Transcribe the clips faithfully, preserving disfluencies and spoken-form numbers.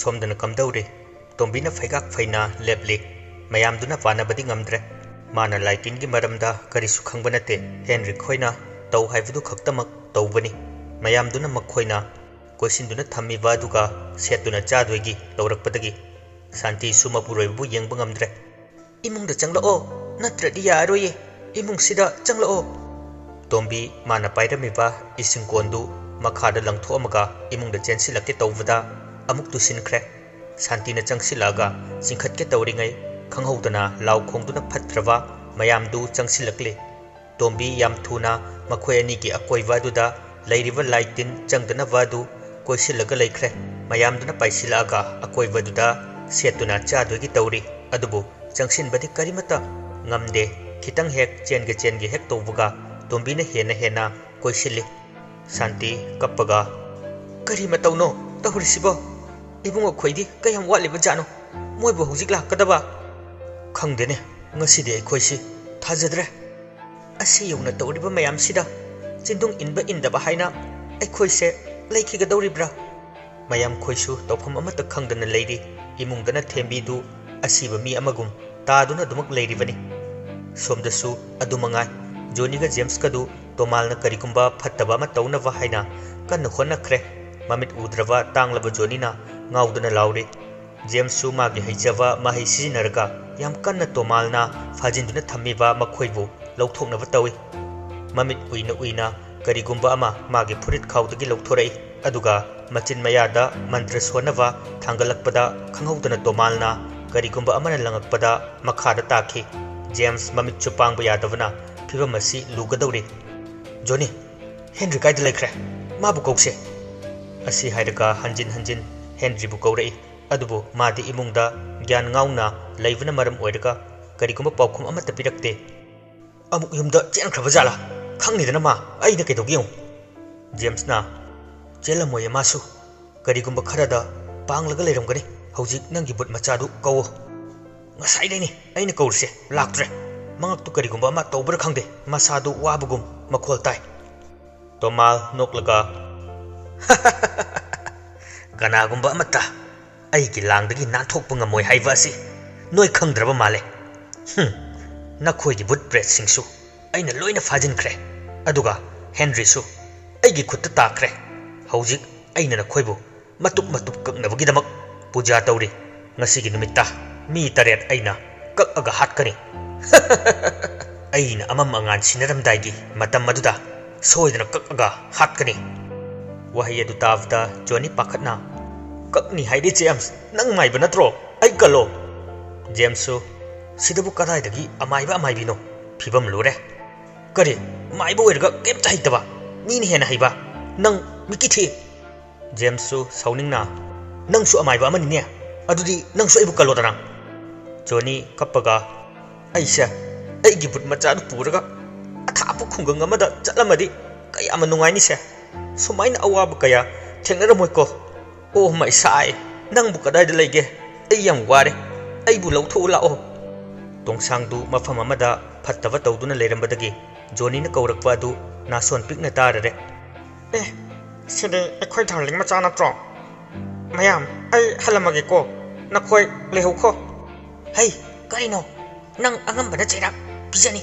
ꯁꯣꯝꯗꯅ ꯀꯝꯗꯧꯔꯤ? ꯇꯣꯝꯕꯤꯅ ꯐꯩꯒꯥꯛ ꯐꯩꯅ ꯂꯦꯞꯂꯤ꯫ ꯃꯌꯥꯝꯗꯨꯅ ꯄꯥꯟꯅꯕꯗꯤ ꯉꯝꯗ꯭ꯔꯦ꯫ ꯃꯥꯅ ꯂꯥꯏ ꯇꯤꯟꯒꯤ ꯃꯔꯝꯗ ꯀꯔꯤꯁꯨ ꯈꯪꯕ ꯅꯠꯇꯦ꯫ ꯍꯦꯟꯔꯤꯛ ꯈꯣꯏꯅ ꯇꯧ ꯍꯥꯏꯕꯗꯨ ꯈꯛꯇꯃꯛ ꯇꯧꯕꯅꯤ꯫ ꯃꯌꯥꯝꯗꯨꯅ ꯃꯈꯣꯏꯅ ꯀꯣꯏꯁꯤꯟꯗꯨꯅ ꯊꯝꯃꯤꯕ ꯑꯗꯨꯒ ꯁꯦꯠꯇꯨꯅ ꯆꯥꯗꯣꯏꯒꯤ ꯇꯧꯔꯛꯄꯗꯒꯤ ꯁꯥꯟꯇꯤꯁꯨ ꯃꯄꯨꯔꯣꯏꯕꯕꯨ ꯌꯦꯡꯕ ꯉꯝꯗ꯭ꯔꯦ꯫ "ꯏꯃꯨꯡꯗ ꯆꯪꯂꯛꯑꯣ, ꯅꯠꯇ꯭ꯔꯗꯤ ꯌꯥꯔꯔꯣꯏꯌꯦ꯫ ꯏꯃꯨꯡꯁꯤꯗ ꯆꯪꯂꯛꯑꯣ꯫" ꯇꯣꯝꯕꯤ ꯃꯥꯅ ꯄꯥꯏꯔꯝꯃꯤꯕ ꯏꯁꯤꯡ ꯀꯣꯟꯗꯨ ꯃꯈꯥꯗ ꯂꯪꯊꯣꯛꯑꯝꯃꯒ ꯏꯃꯨꯡꯗ ꯆꯦꯟꯁꯤꯜꯂꯛꯀꯦ ꯇꯧꯕꯗ ꯑꯃꯨꯛ ꯇꯨꯁꯤꯟꯈ꯭ꯔꯦ꯫ ꯁꯥꯟꯇꯤꯅ ꯆꯪꯁꯤꯜꯂꯛꯑꯒ ꯆꯤꯡꯈꯠꯀꯦ ꯇꯧꯔꯤꯉꯩ ꯈꯪꯍꯧꯗꯅ ꯂꯥꯎ ꯈꯣꯡꯗꯨꯅ ꯐꯠꯇ꯭ꯔꯕ ꯃꯌꯥꯝꯗꯨ ꯆꯪꯁꯤꯜꯂꯛꯂꯦ꯫ ꯇꯣꯝꯕꯤ ꯌꯥꯝ ꯊꯨꯅ ꯃꯈꯣꯏ ꯑꯅꯤꯒꯤ ꯑꯀꯣꯏꯕ ꯑꯗꯨꯗ ꯂꯩꯔꯤꯕ ꯂꯥꯏ ꯇꯤꯟ ꯆꯪꯗꯅꯕ ꯑꯗꯨ ꯀꯣꯏꯁꯤꯜꯂꯒ ꯂꯩꯈ꯭ꯔꯦ꯫ ꯃꯌꯥꯝꯗꯨꯅ ꯄꯥꯏꯁꯤꯜꯂꯛꯑꯒ ꯑꯀꯣꯏꯕꯗꯨꯗ ꯁꯦꯠꯇꯨꯅ ꯆꯥꯗꯣꯏꯒꯤ ꯇꯧꯔꯤ꯫ ꯑꯗꯨꯕꯨ ꯆꯪꯁꯤꯟꯕꯗꯤ ꯀꯔꯤꯃꯠꯇ ꯉꯝꯗꯦ꯫ ꯈꯤꯇꯪ ꯍꯦꯛ ꯆꯦꯟꯒꯦ ꯆꯦꯟꯒꯦ ꯍꯦꯛ ꯇꯧꯕꯒ ꯇꯣꯝꯕꯤꯅ ꯍꯦꯟꯅ ꯍꯦꯟꯅ ꯀꯣꯏꯁꯤꯜꯂꯤ꯫ ꯁꯥꯟꯇꯤ ꯀꯞꯄꯒ, "ꯀꯔꯤ ꯃꯇꯧꯅꯣ ꯇꯧꯔꯤꯁꯤꯕꯣ? ꯏꯕꯨꯡꯉꯣ ꯈꯣꯏꯗꯤ ꯀꯌꯥꯝ ꯋꯥꯠꯂꯤꯕ ꯖꯥꯠꯅꯣ? ꯃꯣꯏꯕꯨ ꯍꯧꯖꯤꯛ ꯂꯥꯛꯀꯗꯕ?" "ꯈꯪꯗꯦꯅꯦ, ꯉꯁꯤꯗꯤ ꯑꯩꯈꯣꯏꯁꯤ ꯊꯥꯖꯗ꯭ꯔꯦ꯫ ꯑꯁꯤ ꯌꯧꯅ ꯇꯧꯔꯤꯕ ꯃꯌꯥꯝꯁꯤꯗ ꯆꯤꯟꯗꯨꯡ ꯏꯟꯕ ꯏꯟꯗꯕ ꯍꯥꯏꯅ ꯑꯩꯈꯣꯏꯁꯦ ꯂꯩꯈꯤꯒꯗꯧꯔꯤꯕ꯭ꯔꯥ?" ꯃꯌꯥꯝ ꯈꯣꯏꯁꯨ ꯇꯧꯐꯝ ꯑꯃꯠꯇ ꯈꯪꯗꯅ ꯂꯩꯔꯤ꯫ ꯏꯃꯨꯡꯗꯅ ꯊꯦꯝꯕꯤꯗꯨ ꯑꯁꯤꯕ ꯃꯤ ꯑꯃꯒꯨꯝ ꯇꯥꯗꯨꯅ ꯑꯗꯨꯃꯛ ꯂꯩꯔꯤꯕꯅꯤ꯫ ꯁꯣꯝꯗꯁꯨ ꯑꯗꯨ ꯃꯉꯥꯏ, ꯖꯣꯅꯤꯒ ꯖꯦꯝꯁꯀꯗꯨ ꯇꯣꯃꯥꯜꯅ ꯀꯔꯤꯒꯨꯝꯕ ꯐꯠꯇꯕ ꯑꯃ ꯇꯧꯅꯕ ꯍꯥꯏꯅ ꯀꯟꯅ ꯍꯣꯠꯅꯈ꯭ꯔꯦ꯫ ꯃꯃꯤꯠ ꯎꯗ꯭ꯔꯕ ꯇꯥꯡꯂꯕ ꯖꯣꯅꯤꯅ ꯉꯥꯎꯗꯨꯅ ꯂꯥꯎꯔꯤ꯫ ꯖꯦꯝꯁꯁꯨ ꯃꯥꯒꯤ ꯍꯩꯖꯕ ꯃꯍꯩ ꯁꯤꯖꯤꯟꯅꯔꯒ ꯌꯥꯝ ꯀꯟꯅ ꯇꯣꯃꯥꯜꯅ ꯐꯥꯖꯤꯟꯗꯨꯅ ꯊꯝꯃꯤꯕ ꯃꯈꯣꯏꯕꯨ ꯂꯧꯊꯣꯛꯅꯕ ꯇꯧꯏ꯫ ꯃꯃꯤꯠ ꯎꯏꯅ ꯎꯏꯅ ꯀꯔꯤꯒꯨꯝꯕ ꯑꯃ ꯃꯥꯒꯤ ꯐꯨꯔꯤꯠ ꯈꯥꯎꯗꯒꯤ ꯂꯧꯊꯣꯔꯛꯏ꯫ ꯑꯗꯨꯒ ꯃꯆꯤꯟ ꯃꯌꯥꯗ ꯃꯟꯇ꯭ꯔ ꯁꯣꯟꯅꯕ ꯊꯥꯡꯒꯠꯂꯛꯄꯗ ꯈꯪꯍꯧꯗꯅ ꯇꯣꯃꯥꯜꯅ ꯀꯔꯤꯒꯨꯝꯕ ꯑꯃꯅ ꯂꯪꯉꯛꯄꯗ ꯃꯈꯥꯗ ꯇꯥꯈꯤ꯫ ꯖꯦꯝꯁ ꯃꯃꯤꯠꯁꯨ ꯄꯥꯡꯕ ꯌꯥꯗꯕꯅ ꯐꯤꯚꯝ ꯑꯁꯤ ꯂꯨꯒꯗꯧꯔꯤ꯫ "ꯖꯣꯅꯤ, ꯍꯦꯟꯔꯤ ꯀꯥꯏꯗ ꯂꯩꯈ꯭ꯔꯦ? ꯃꯥꯕꯨ ꯀꯧꯁꯦ꯫" ꯑꯁꯤ ꯍꯥꯏꯔꯒ ꯍꯟꯖꯤꯟ ꯍꯟꯖꯤꯟ ꯍꯦꯟꯔꯤꯕꯨ ꯀꯧꯔꯛꯏ꯫ ꯑꯗꯨꯕꯨ ꯃꯥꯗꯤ ꯏꯃꯨꯡꯗ ꯒ꯭ꯌꯥꯟ ꯉꯥꯎꯅ ꯂꯩꯕꯅ ꯃꯔꯝ ꯑꯣꯏꯔꯒ ꯀꯔꯤꯒꯨꯝꯕ ꯄꯥꯎꯈꯨꯝ ꯑꯃꯠꯇ ꯄꯤꯔꯛꯇꯦ꯫ "ꯑꯃꯨꯛ ꯌꯨꯝꯗ ꯆꯦꯟꯈ꯭ꯔꯕ ꯖꯥꯠꯂꯥ? ꯈꯪꯅꯤꯗꯅ ꯃꯥ, ꯑꯩꯅ ꯀꯩꯗꯧꯒꯦ ꯌꯦꯡꯉꯨ꯫" ꯖꯦꯝꯁꯅ, "ꯆꯦꯜꯂꯝꯃꯣꯏꯌꯦ ꯃꯥꯁꯨ꯫ ꯀꯔꯤꯒꯨꯝꯕ ꯈꯔꯗ ꯄꯥꯡꯂꯒ ꯂꯩꯔꯝꯒꯅꯤ꯫ ꯍꯧꯖꯤꯛ ꯅꯪꯒꯤ ꯕꯨꯠ ꯃꯆꯥꯗꯨ ꯀꯧꯋꯣ꯫" "ꯉꯁꯥꯏꯗꯩꯅꯤ ꯑꯩꯅ ꯀꯧꯔꯤꯁꯦ, ꯂꯥꯛꯇ꯭ꯔꯦ꯫ ꯃꯉꯛꯇꯨ ꯀꯔꯤꯒꯨꯝꯕ ꯑꯃ ꯇꯧꯕ꯭ꯔꯥ ꯈꯪꯗꯦ, ꯃꯁꯥꯗꯨ ꯋꯥꯕꯒꯨꯝ ꯃꯈꯣꯜ ꯇꯥꯏ꯫" ꯇꯣꯃꯥꯜ ꯅꯣꯛꯂꯒ, "ꯀꯅꯥꯒꯨꯝꯕ ꯑꯃꯠꯇ ꯑꯩꯒꯤ ꯂꯥꯡꯗꯒꯤ ꯅꯥꯟꯊꯣꯛꯄ ꯉꯝꯃꯣꯏ ꯍꯥꯏꯕ ꯑꯁꯤ ꯅꯣꯏ ꯈꯪꯗ꯭ꯔꯕ ꯃꯥꯜꯂꯦ꯫ ꯍꯨꯝ, ꯅꯈꯣꯏꯒꯤ ꯚꯨꯠ ꯄ꯭ꯔꯦꯠꯁꯤꯡꯁꯨ ꯑꯩꯅ ꯂꯣꯏꯅ ꯐꯥꯖꯤꯟꯈ꯭ꯔꯦ, ꯑꯗꯨꯒ ꯍꯦꯟꯔꯤꯁꯨ ꯑꯩꯒꯤ ꯈꯨꯠꯇ ꯇꯥꯈ꯭ꯔꯦ꯫ ꯍꯧꯖꯤꯛ ꯑꯩꯅ ꯅꯈꯣꯏꯕꯨ ꯃꯇꯨꯞ ꯃꯇꯨꯞ ꯀꯛꯅꯕꯒꯤꯗꯃꯛ ꯄꯨꯖꯥ ꯇꯧꯔꯤ꯫ ꯉꯁꯤꯒꯤ ꯅꯨꯃꯤꯠꯇ ꯃꯤ ꯇꯔꯦꯠ ꯑꯩꯅ ꯀꯛꯑꯒ ꯍꯥꯠꯀꯅꯤ꯫ ꯑꯩꯅ ꯑꯃꯝ ꯑꯉꯥꯟ ꯁꯤꯟꯅꯔꯝꯗꯥꯏꯒꯤ ꯃꯇꯝ ꯑꯗꯨꯗ ꯁꯣꯏꯗꯅ ꯀꯛꯑꯒ ꯍꯥꯠꯀꯅꯤ꯫ ꯋꯥꯍꯩ ꯑꯗꯨ ꯇꯥꯕꯗ ꯖꯣꯅꯤ ꯄꯥꯈꯠꯅ, "ꯀꯛꯅꯤ ꯍꯥꯏꯔꯤ ꯖꯦꯝꯁ, ꯅꯪ ꯃꯥꯏꯕ ꯅꯠꯇ꯭ꯔꯣ? ꯑꯩ ꯀꯜꯂꯣ!" ꯖꯦꯝꯁꯁꯨ, "ꯁꯤꯗꯕꯨ ꯀꯗꯥꯏꯗꯒꯤ ꯑꯃꯥꯏꯕ ꯑꯃꯥꯏꯕꯤꯅꯣ? ꯐꯤꯕꯝ ꯂꯨꯔꯦ꯫ ꯀꯔꯤ, ꯃꯥꯏꯕ ꯑꯣꯏꯔꯒ ꯀꯩꯝꯇ ꯍꯩꯇꯕ? ꯃꯤꯅ ꯍꯦꯟꯅ ꯍꯩꯕ? ꯅꯪ ꯃꯤꯠꯀꯤ ꯊꯤ!" ꯖꯦꯝꯁꯁꯨ ꯁꯥꯎꯅꯤꯡꯅ, "ꯅꯪꯁꯨ ꯑꯃꯥꯏꯕ ꯑꯃꯅꯤꯅꯦ, ꯑꯗꯨꯗꯤ ꯅꯪꯁꯨ ꯑꯩꯕꯨ ꯀꯜꯂꯣꯗꯅ!" ꯖꯣꯅꯤ ꯀꯞꯄꯒ, "ꯑꯩꯁꯦ ꯑꯩꯒꯤ ꯚꯨꯠ ꯃꯆꯥꯗꯨ ꯄꯨꯔꯒ ꯑꯊꯥꯞꯄ ꯈꯨꯡꯒꯪ ꯑꯃꯗ ꯆꯠꯂꯝꯃꯗꯤ ꯀꯌꯥꯝ ꯅꯨꯡꯉꯥꯏꯅꯤꯁꯦ꯫ ꯁꯨꯃꯥꯏꯅ ꯑꯋꯥꯕ ꯀꯌꯥ ꯊꯦꯡꯅꯔꯝꯃꯣꯏꯀꯣ꯫ ꯑꯣ ꯃꯥꯏ ꯁꯥꯏ, ꯅꯪꯕꯨ ꯀꯗꯥꯏꯗ ꯂꯩꯒꯦ? ꯑꯩ ꯌꯥꯝ ꯋꯥꯔꯦ꯫ ꯑꯩꯕꯨ ꯂꯧꯊꯣꯛꯎ ꯂꯥꯛꯑꯣ!" ꯇꯣꯡꯁꯥꯡꯗꯨ ꯃꯐꯝ ꯑꯃꯗ ꯐꯠꯇꯕ ꯇꯧꯗꯨꯅ ꯂꯩꯔꯝꯕꯗꯒꯤ ꯖꯣꯅꯤꯅ ꯀꯧꯔꯛꯄ ꯑꯗꯨ ꯅꯥꯁꯣꯟ ꯄꯤꯛꯅ ꯇꯥꯔꯔꯦ꯫ "ꯑꯦ, ꯁꯤꯗꯤ ꯑꯩꯈꯣꯏ ꯗꯥꯔꯂꯤꯡ ꯃꯆꯥ ꯅꯠꯇ꯭ꯔꯣ? ꯃꯌꯥꯝ, ꯑꯩ ꯍꯜꯂꯝꯃꯒꯦꯀꯣ, ꯅꯈꯣꯏ ꯂꯩꯍꯧꯈꯣ꯫" "ꯍꯩ, ꯀꯔꯤꯅꯣ? ꯅꯪ ꯑꯉꯝꯕꯅ ꯆꯩꯔꯥꯛ ꯄꯤꯖꯅꯤ,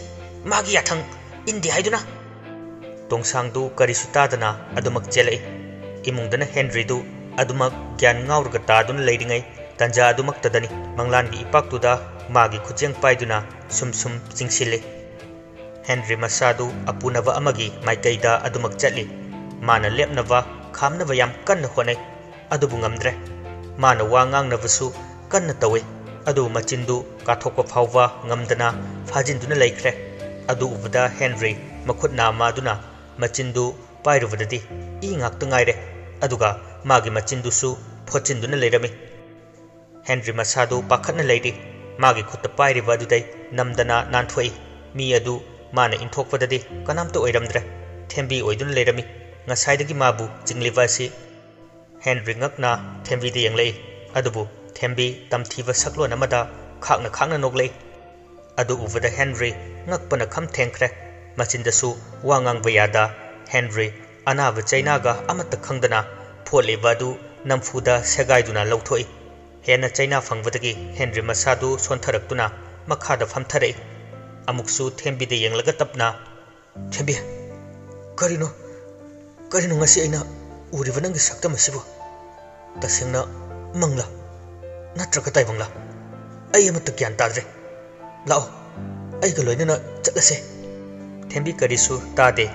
ꯃꯥꯒꯤ ꯌꯥꯊꯪ ꯏꯟꯗꯦ ꯍꯥꯏꯗꯨꯅ?" ꯇꯣꯡꯁꯥꯡꯗꯨ ꯀꯔꯤꯁꯨ ꯇꯥꯗꯅ ꯑꯗꯨꯃꯛ ꯆꯦꯜꯂꯛꯏ꯫ ꯏꯃꯨꯡꯗꯅ ꯍꯦꯟꯔꯤꯗꯨ ꯑꯗꯨꯃꯛ ꯒ꯭ꯌꯥꯟ ꯉꯥꯎꯔꯒ ꯇꯥꯗꯨꯅ ꯂꯩꯔꯤꯉꯩ ꯇꯟꯖꯥ ꯑꯗꯨꯃꯛꯇꯗꯅꯤ ꯃꯪꯂꯥꯟꯒꯤ ꯏꯄꯥꯛꯇꯨꯗ ꯃꯥꯒꯤ ꯈꯨꯠꯌꯦꯡ ꯄꯥꯏꯗꯨꯅ ꯁꯨꯝ ꯁꯨꯝ ꯆꯤꯡꯁꯤꯜꯂꯤ꯫ ꯍꯦꯟꯔꯤ ꯃꯁꯥꯗꯨ ꯑꯄꯨꯅꯕ ꯑꯃꯒꯤ ꯃꯥꯏꯀꯩꯗ ꯑꯗꯨꯃꯛ ꯆꯠꯂꯤ꯫ ꯃꯥꯅ ꯂꯦꯞꯅꯕ, ꯈꯥꯝꯅꯕ ꯌꯥꯝ ꯀꯟꯅ ꯍꯣꯠꯅꯩ, ꯑꯗꯨꯕꯨ ꯉꯝꯗ꯭ꯔꯦ꯫ ꯃꯥꯅ ꯋꯥ ꯉꯥꯡꯅꯕꯁꯨ ꯀꯟꯅ ꯇꯧꯏ, ꯑꯗꯨꯕꯨ ꯃꯆꯤꯟꯗꯨ ꯀꯥꯊꯣꯛꯄ ꯐꯥꯎꯕ ꯉꯝꯗꯅ ꯐꯥꯖꯤꯟꯗꯨꯅ ꯂꯩꯈ꯭ꯔꯦ꯫ ꯑꯗꯨ ꯎꯕꯗ ꯍꯦꯟꯔꯤ ꯃꯈꯨꯠ ꯅꯥꯝꯃꯗꯨꯅ ꯃꯆꯤꯟꯗꯨ ꯄꯥꯏꯔꯨꯕꯗꯗꯤ ꯏ ꯉꯥꯛꯇ ꯉꯥꯏꯔꯦ, ꯑꯗꯨꯒ ꯃꯥꯒꯤ ꯃꯆꯤꯟꯗꯨꯁꯨ ꯐꯣꯠꯆꯤꯟꯗꯨꯅ ꯂꯩꯔꯝꯃꯤ꯫ ꯍꯦꯟꯔꯤ ꯃꯁꯥꯗꯨ ꯄꯥꯈꯠꯅ ꯂꯩꯔꯤ꯫ ꯃꯥꯒꯤ ꯈꯨꯠꯇ ꯄꯥꯏꯔꯤꯕ ꯑꯗꯨꯗꯩ ꯅꯝꯗꯅ ꯅꯥꯟꯊꯣꯛꯏ꯫ ꯃꯤ ꯑꯗꯨ ꯃꯥꯅ ꯏꯟꯊꯣꯛꯄꯗꯗꯤ ꯀꯅꯥꯝꯇ ꯑꯣꯏꯔꯝꯗ꯭ꯔꯦ꯫ ꯊꯦꯝꯕꯤ ꯑꯣꯏꯗꯨꯅ ꯂꯩꯔꯝꯃꯤ꯫ ꯉꯁꯥꯏꯗꯒꯤ ꯃꯥꯕꯨ ꯆꯤꯡꯂꯤꯕ ꯑꯁꯤ ꯍꯦꯟꯔꯤ ꯉꯛꯅ ꯊꯦꯝꯕꯤꯗ ꯌꯦꯡꯂꯛꯏ꯫ ꯑꯗꯨꯕꯨ ꯊꯦꯝꯕꯤ ꯇꯝꯊꯤꯕ ꯁꯛꯂꯣꯟ ꯑꯃꯗ ꯈꯥꯛꯅ ꯈꯥꯛꯅ ꯅꯣꯛꯂꯛꯏ꯫ ꯑꯗꯨ ꯎꯕꯗ ꯍꯦꯟꯔꯤ ꯉꯛꯄꯅ ꯈꯝ ꯊꯦꯡꯈ꯭ꯔꯦ꯫ ꯃꯆꯤꯟꯗꯁꯨ ꯋꯥ ꯉꯥꯡꯕ ꯌꯥꯗ ꯍꯦꯟꯔꯤ ꯑꯅꯥꯕ ꯆꯩꯅꯥꯒ ꯑꯃꯠꯇ ꯈꯪꯗꯅ ꯐꯣꯠꯂꯤꯕ ꯑꯗꯨ ꯅꯝꯐꯨꯗ ꯁꯦꯒꯥꯏꯗꯨꯅ ꯂꯧꯊꯣꯛꯏ꯫ ꯍꯦꯟꯅ ꯆꯩꯅꯥ ꯐꯪꯕꯗꯒꯤ ꯍꯦꯟꯔꯤ ꯃꯁꯥꯗꯨ ꯁꯣꯟꯊꯔꯛꯇꯨꯅ ꯃꯈꯥꯗ ꯐꯝꯊꯔꯛꯏ꯫ ꯑꯃꯨꯛꯁꯨ ꯊꯦꯝꯕꯤꯗ ꯌꯦꯡꯂꯒ ꯇꯞꯅ, "ꯊꯦꯝꯕꯤ, ꯀꯔꯤꯅꯣ? ꯀꯔꯤꯅꯣ ꯉꯁꯤ ꯑꯩꯅ ꯎꯔꯤꯕ ꯅꯪꯒꯤ ꯁꯛꯇꯝ ꯑꯁꯤꯕꯨ? ꯇꯁꯦꯡꯅ ꯃꯪꯂꯥ? ꯅꯠꯇ꯭ꯔꯒ ꯇꯥꯏꯕꯪꯂꯥ? ꯑꯩ ꯑꯃꯠꯇ ꯒ꯭ꯌꯥꯟ ꯇꯥꯗ꯭ꯔꯦ꯫ ꯂꯥꯛꯑꯣ, ꯑꯩꯒ ꯂꯣꯏꯅꯅ ꯆꯠꯂꯁꯦ꯫" ꯊꯦꯝꯕꯤ ꯀꯔꯤꯁꯨ ꯇꯥꯗꯦ꯫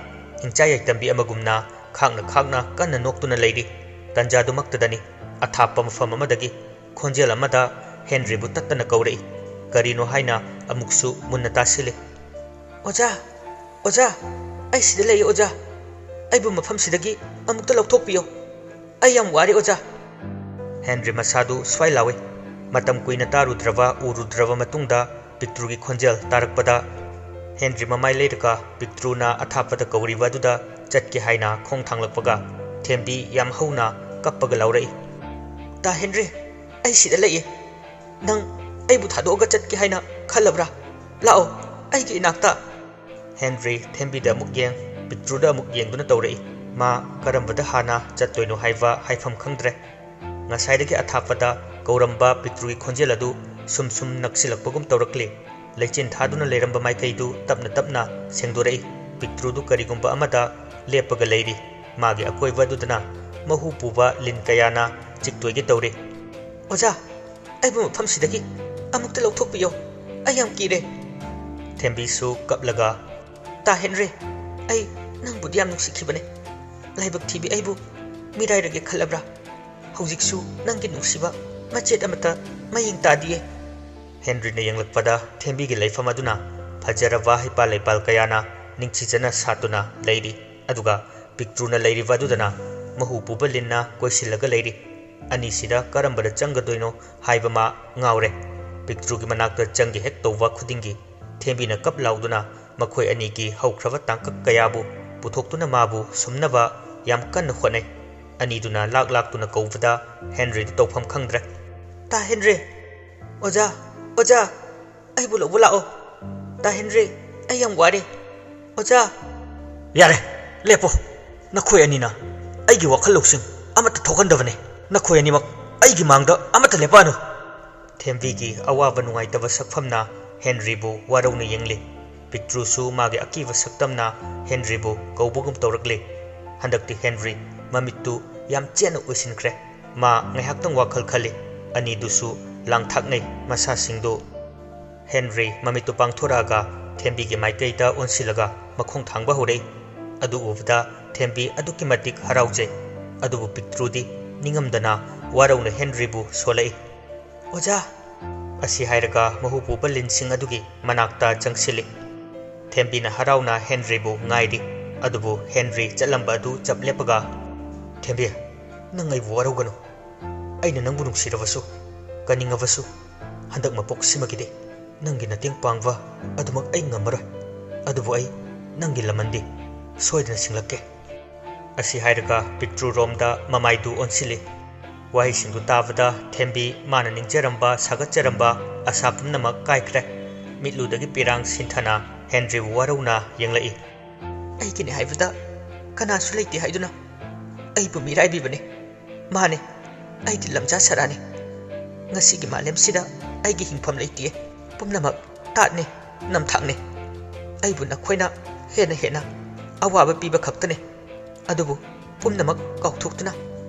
ꯍꯤꯡꯆꯥ ꯌꯥꯏꯇꯝꯕꯤ ꯑꯃꯒꯨꯝꯅ ꯈꯥꯛꯅ ꯈꯥꯛꯅ ꯀꯟꯅ ꯅꯣꯛꯇꯨꯅ ꯂꯩꯔꯤ꯫ ꯇꯟꯖꯥꯗꯨꯃꯛꯇꯗꯅꯤ ꯑꯊꯥꯞꯄ ꯃꯐꯝ ꯑꯃꯗꯒꯤ ꯈꯣꯟꯖꯦꯜ ꯑꯃꯗ ꯍꯦꯟꯔꯤꯕꯨ ꯇꯠꯇꯅ ꯀꯧꯔꯛꯏ꯫ ꯀꯔꯤꯅꯣ ꯍꯥꯏꯅ ꯑꯃꯨꯛꯁꯨ ꯃꯨꯟꯅ ꯇꯥꯁꯤꯜꯂꯤ꯫ "ꯑꯣꯖꯥ, ꯑꯣꯖꯥ, ꯑꯩ ꯁꯤꯗ ꯂꯩꯌꯦ ꯑꯣꯖꯥ꯫ ꯑꯩꯕꯨ ꯃꯐꯝꯁꯤꯗꯒꯤ ꯑꯃꯨꯛꯇ ꯂꯧꯊꯣꯛꯄꯤꯌꯣ꯫ ꯑꯩ ꯌꯥꯝ ꯋꯥꯔꯦ ꯑꯣꯖꯥ꯫" ꯍꯦꯟꯔꯤ ꯃꯁꯥꯗꯨ ꯁ꯭ꯋꯥꯏ ꯂꯥꯎꯏ꯫ ꯃꯇꯝ ꯀꯨꯏꯅ ꯇꯥꯔꯨꯗ꯭ꯔꯕ ꯎꯔꯨꯗ꯭ꯔꯕ ꯃꯇꯨꯡꯗ ꯄꯤꯛꯇ꯭ꯔꯨꯒꯤ ꯈꯣꯟꯖꯦꯜ ꯇꯥꯔꯛꯄꯗ ꯍꯦꯟꯔꯤ ꯃꯃꯥꯏ ꯂꯩꯔꯒ ꯄꯤꯛꯇ꯭ꯔꯨꯅ ꯑꯊꯥꯞꯄꯗ ꯀꯧꯔꯤꯕ ꯑꯗꯨꯗ ꯆꯠꯀꯦ ꯍꯥꯏꯅ ꯈꯣꯡ ꯊꯥꯡꯂꯛꯄꯒ ꯊꯦꯝꯕꯤ ꯌꯥꯝ ꯍꯧꯅ ꯀꯞꯄꯒ ꯂꯥꯎꯔꯛꯏ꯫ "ꯇꯥ ꯍꯦꯟꯔꯤ, ꯑꯩ ꯁꯤꯗ ꯂꯩꯌꯦ꯫ ꯅꯪ ꯑꯩꯕꯨ ꯊꯥꯗꯣꯛꯑꯒ ꯆꯠꯀꯦ ꯍꯥꯏꯅ ꯈꯜꯂꯕ꯭ꯔꯥ? ꯂꯥꯛꯑꯣ, ꯑꯩꯒꯤ ꯏꯅꯥꯛꯇ꯫" ꯍꯦꯟꯔꯤ ꯊꯦꯝꯕꯤꯗ ꯑꯃꯨꯛ ꯌꯦꯡ, ꯄꯤꯛꯇ꯭ꯔꯨꯗ ꯑꯃꯨꯛ ꯌꯦꯡꯗꯨꯅ ꯇꯧꯔꯛꯏ꯫ ꯃꯥ ꯀꯔꯝꯕꯗ ꯍꯥꯟꯅ ꯆꯠꯇꯣꯏꯅꯣ ꯍꯥꯏꯕ ꯍꯥꯏꯐꯝ ꯈꯪꯗ꯭ꯔꯦ꯫ ꯉꯁꯥꯏꯗꯒꯤ ꯑꯊꯥꯞꯄꯗ ꯀꯧꯔꯝꯕ ꯄꯤꯛꯇ꯭ꯔꯨꯒꯤ ꯈꯣꯟꯖꯦꯜ ꯑꯗꯨ ꯁꯨꯝ ꯁꯨꯝ ꯅꯛꯁꯤꯜꯂꯛꯄꯒꯨꯝ ꯇꯧꯔꯛꯂꯤ꯫ ꯂꯩꯆꯤꯟ ꯊꯥꯗꯨꯅ ꯂꯩꯔꯝꯕ ꯃꯥꯏꯀꯩꯗꯨ ꯇꯞꯅ ꯇꯞꯅ ꯁꯦꯡꯗꯣꯔꯛꯏ꯫ ꯄꯤꯛꯇ꯭ꯔꯨꯗꯨ ꯀꯔꯤꯒꯨꯝꯕ ꯑꯃꯗ ꯂꯦꯞꯄꯒ ꯂꯩꯔꯤ꯫ ꯃꯥꯒꯤ ꯑꯀꯣꯏꯕ ꯑꯗꯨꯗꯅ ꯃꯍꯨ ꯄꯨꯕ ꯂꯤꯟ ꯀꯌꯥꯅ ꯆꯤꯛꯇꯣꯏꯒꯦ ꯇꯧꯔꯤ꯫ "ꯑꯣꯖꯥ, ꯑꯩꯕꯨ ꯃꯐꯝꯁꯤꯗꯒꯤ ꯑꯃꯨꯛꯇ ꯂꯧꯊꯣꯛꯄꯤꯌꯣ꯫ ꯑꯩ ꯌꯥꯝ ꯀꯤꯔꯦ꯫" ꯊꯦꯝꯕꯤꯁꯨ ꯀꯞꯂꯒ, "ꯇꯥ ꯍꯦꯟꯔꯤ, ꯑꯩ ꯅꯪꯕꯨꯗꯤ ꯌꯥꯝ ꯅꯨꯡꯁꯤꯈꯤꯕꯅꯦ꯫ ꯂꯥꯏꯕꯛ ꯊꯤꯕꯤ ꯑꯩꯕꯨ ꯃꯤꯔꯥꯏꯔꯒꯦ ꯈꯜꯂꯕ꯭ꯔꯥ? ꯍꯧꯖꯤꯛꯁꯨ ꯅꯪꯒꯤ ꯅꯨꯡꯁꯤꯕ ꯃꯆꯦꯠ ꯑꯃꯠꯇ ꯃꯌꯦꯡ ꯇꯥꯗꯤꯌꯦ꯫" ꯍꯦꯟꯔꯤꯅ ꯌꯦꯡꯂꯛꯄꯗ ꯊꯦꯝꯕꯤꯒꯤ ꯂꯩꯐꯝ ꯑꯗꯨꯅ ꯐꯖꯔꯕ ꯍꯩꯄꯥꯜ ꯂꯩꯄꯥꯜ ꯀꯌꯥꯅ ꯅꯤꯡꯊꯤꯖꯅ ꯁꯥꯠꯇꯨꯅ ꯂꯩꯔꯤ꯫ ꯑꯗꯨꯒ ꯄꯤꯛꯇ꯭ꯔꯨꯅ ꯂꯩꯔꯤꯕ ꯑꯗꯨꯗꯅ ꯃꯍꯨ ꯄꯨꯕ ꯂꯤꯟꯅ ꯀꯣꯏꯁꯤꯜꯂꯒ ꯂꯩꯔꯤ꯫ ꯑꯅꯤꯁꯤꯗ ꯀꯔꯝꯕꯗ ꯆꯪꯒꯗꯣꯏꯅꯣ ꯍꯥꯏꯕ ꯃꯥ ꯉꯥꯎꯔꯦ꯫ ꯄꯤꯛꯇ꯭ꯔꯨꯒꯤ ꯃꯅꯥꯛꯇ ꯆꯪꯒꯦ ꯍꯦꯛ ꯇꯧꯕ ꯈꯨꯗꯤꯡꯒꯤ ꯊꯦꯝꯕꯤꯅ ꯀꯞ ꯂꯥꯎꯗꯨꯅ ꯃꯈꯣꯏ ꯑꯅꯤꯒꯤ ꯍꯧꯈ꯭ꯔꯕ ꯇꯥꯡꯀꯛ ꯀꯌꯥꯕꯨ ꯄꯨꯊꯣꯛꯇꯨꯅ ꯃꯥꯕꯨ ꯁꯨꯝꯅꯕ ꯌꯥꯝ ꯀꯟꯅ ꯍꯣꯠꯅꯩ꯫ ꯑꯅꯤꯗꯨꯅ ꯂꯥꯛ ꯂꯥꯛꯇꯨꯅ ꯀꯧꯕꯗ ꯍꯦꯟꯔꯤꯗꯨ ꯇꯧꯐꯝ ꯈꯪꯗ꯭ꯔꯦ꯫ "ꯇꯥ ꯍꯦꯟꯔꯤ! ꯑꯣꯖꯥ! ꯑꯣꯖꯥ! ꯑꯩꯕꯨ ꯂꯧꯕ ꯂꯥꯛꯑꯣ! ꯇꯥ ꯍꯦꯟꯔꯤ, ꯑꯩ ꯌꯥꯝ ꯋꯥꯔꯦ꯫ ꯑꯣꯖꯥ!" "ꯌꯥꯔꯦ, ꯂꯦꯞꯄꯣ꯫ ꯅꯈꯣꯏ ꯑꯅꯤꯅ ꯑꯩꯒꯤ ꯋꯥꯈꯜ ꯂꯧꯁꯤꯡ ꯑꯃꯠꯇ ꯊꯣꯛꯍꯟꯗꯕꯅꯦ꯫ ꯅꯈꯣꯏ ꯑꯅꯤꯃꯛ ꯑꯩꯒꯤ ꯃꯥꯡꯗ ꯑꯃꯠꯇ ꯂꯦꯞꯄꯛꯑꯅꯨ꯫ ꯊꯦꯝꯕꯤꯒꯤ ꯑꯋꯥꯕ ꯅꯨꯡꯉꯥꯏꯇꯕ ꯁꯛꯐꯝꯅ ꯍꯦꯟꯔꯤꯕꯨ ꯋꯥꯔꯧꯅ ꯌꯦꯡꯂꯤ꯫ ꯄꯤꯛꯇ꯭ꯔꯨꯁꯨ ꯃꯥꯒꯤ ꯑꯀꯤꯕ ꯁꯛꯇꯝꯅ ꯍꯦꯟꯔꯤꯕꯨ ꯀꯧꯕꯒꯨꯝ ꯇꯧꯔꯛꯂꯤ꯫ ꯍꯟꯗꯛꯇꯤ ꯍꯦꯟꯔꯤ ꯃꯃꯤꯠꯇꯨ ꯌꯥꯝ ꯆꯦꯠꯅ ꯎꯏꯁꯤꯟꯈ꯭ꯔꯦ꯫ ꯃꯥ ꯉꯥꯏꯍꯥꯛꯇꯪ ꯋꯥꯈꯜ ꯈꯜꯂꯤ꯫ ꯑꯅꯤꯗꯨꯁꯨ ꯂꯥꯡꯊꯥꯛꯅꯩ ꯃꯁꯥꯁꯤꯡꯗꯨ꯫ ꯍꯦꯟꯔꯤ ꯃꯃꯤꯠꯇꯨ ꯄꯥꯡꯊꯣꯔꯛꯑꯒ ꯊꯦꯝꯕꯤꯒꯤ ꯃꯥꯏꯀꯩꯗ ꯑꯣꯟꯁꯤꯜꯂꯒ ꯃꯈꯣꯡ ꯊꯥꯡꯕ ꯍꯧꯔꯛꯏ꯫ ꯑꯗꯨ ꯎꯕꯗ ꯊꯦꯝꯕꯤ ꯑꯗꯨꯛꯀꯤ ꯃꯇꯤꯛ ꯍꯔꯥꯎꯖꯩ꯫ ꯑꯗꯨꯕꯨ ꯄꯤꯛꯇ꯭ꯔꯨꯗꯤ ꯅꯤꯡꯉꯝꯗꯅ ꯋꯥꯔꯧꯅ ꯍꯦꯟꯔꯤꯕꯨ ꯁꯣꯜꯂꯛꯏ꯫ "ꯑꯣꯖꯥ!" ꯑꯁꯤ ꯍꯥꯏꯔꯒ ꯃꯍꯨ ꯄꯨꯕ ꯂꯤꯟꯁꯤꯡ ꯑꯗꯨꯒꯤ ꯃꯅꯥꯛꯇ ꯆꯪꯁꯤꯜꯂꯤ꯫ ꯊꯦꯝꯕꯤꯅ ꯍꯔꯥꯎꯅ ꯍꯦꯟꯔꯤꯕꯨ ꯉꯥꯏꯔꯤ꯫ ꯑꯗꯨꯕꯨ ꯍꯦꯟꯔꯤ ꯆꯠꯂꯝꯕ ꯑꯗꯨ ꯆꯞ ꯂꯦꯞꯄꯒ, "ꯊꯦꯝꯕꯤ, ꯅꯪ ꯑꯩꯕꯨ ꯋꯥꯔꯧꯒꯅꯨ꯫ ꯑꯩꯅ ꯅꯪꯕꯨ ꯅꯨꯡꯁꯤꯔꯕꯁꯨ, ꯀꯅꯤꯡꯉꯕꯁꯨ, ꯍꯟꯗꯛ ꯃꯄꯣꯛꯁꯤꯃꯒꯤꯗꯤ ꯅꯪꯒꯤ ꯃꯇꯦꯡ ꯄꯥꯡꯕ ꯑꯗꯨꯃꯛ ꯑꯩ ꯉꯝꯃꯔꯣꯏ꯫ ꯑꯗꯨꯕꯨ ꯑꯩ ꯅꯪꯒꯤ ꯂꯃꯟꯗꯤ ꯁꯣꯏꯗꯅ ꯁꯤꯡꯂꯛꯀꯦ"꯫ ꯑꯁꯤ ꯍꯥꯏꯔꯒ ꯄꯤꯛꯇ꯭ꯔꯨꯔꯣꯝꯗ ꯃꯃꯥꯏꯗꯨ ꯑꯣꯟꯁꯤꯜꯂꯤ꯫ ꯋꯥꯍꯩꯁꯤꯡꯗꯨ ꯇꯥꯕꯗ ꯊꯦꯝꯕꯤ ꯃꯥꯅ ꯅꯤꯡꯖꯔꯝꯕ, ꯁꯥꯒꯠꯆꯔꯝꯕ ꯑꯁꯥ ꯄꯨꯝꯅꯃꯛ ꯀꯥꯏꯈ꯭ꯔꯦ꯫ ꯃꯤꯠꯂꯨꯗꯒꯤ ꯄꯤꯔꯥꯡ ꯁꯤꯟꯊꯅ ꯍꯦꯟꯔꯤꯕꯨ ꯋꯥꯔꯧꯅ ꯌꯦꯡꯂꯛꯏ꯫ "ꯑꯩꯒꯤꯅꯦ ꯍꯥꯏꯕꯗ ꯀꯅꯥꯁꯨ ꯂꯩꯇꯦ ꯍꯥꯏꯗꯨꯅ ꯑꯩꯕꯨ ꯃꯤꯔꯥꯏꯕꯤꯕꯅꯦ꯫ ꯃꯥꯅꯦ, ꯑꯩꯗꯤ ꯂꯝꯖꯥ ꯁꯔꯥꯅꯤ꯫ ꯉꯁꯤꯒꯤ ꯃꯥꯂꯦꯝꯁꯤꯗ ꯑꯩꯒꯤ ꯍꯤꯡꯐꯝ ꯂꯩꯇꯦ꯫ ꯄꯨꯝꯅꯃꯛ ꯇꯥꯠꯅꯦ, ꯅꯝꯊꯥꯛꯅꯦ꯫ ꯑꯩꯕꯨ ꯅꯈꯣꯏꯅ ꯍꯦꯟꯅ ꯍꯦꯟꯅ ꯑꯋꯥꯕ ꯄꯤꯕ ꯈꯛꯇꯅꯦ꯫ ꯑꯗꯨꯕꯨ ꯄꯨꯝꯅꯃꯛ ꯀꯥꯎꯊꯣꯛꯇꯨꯅ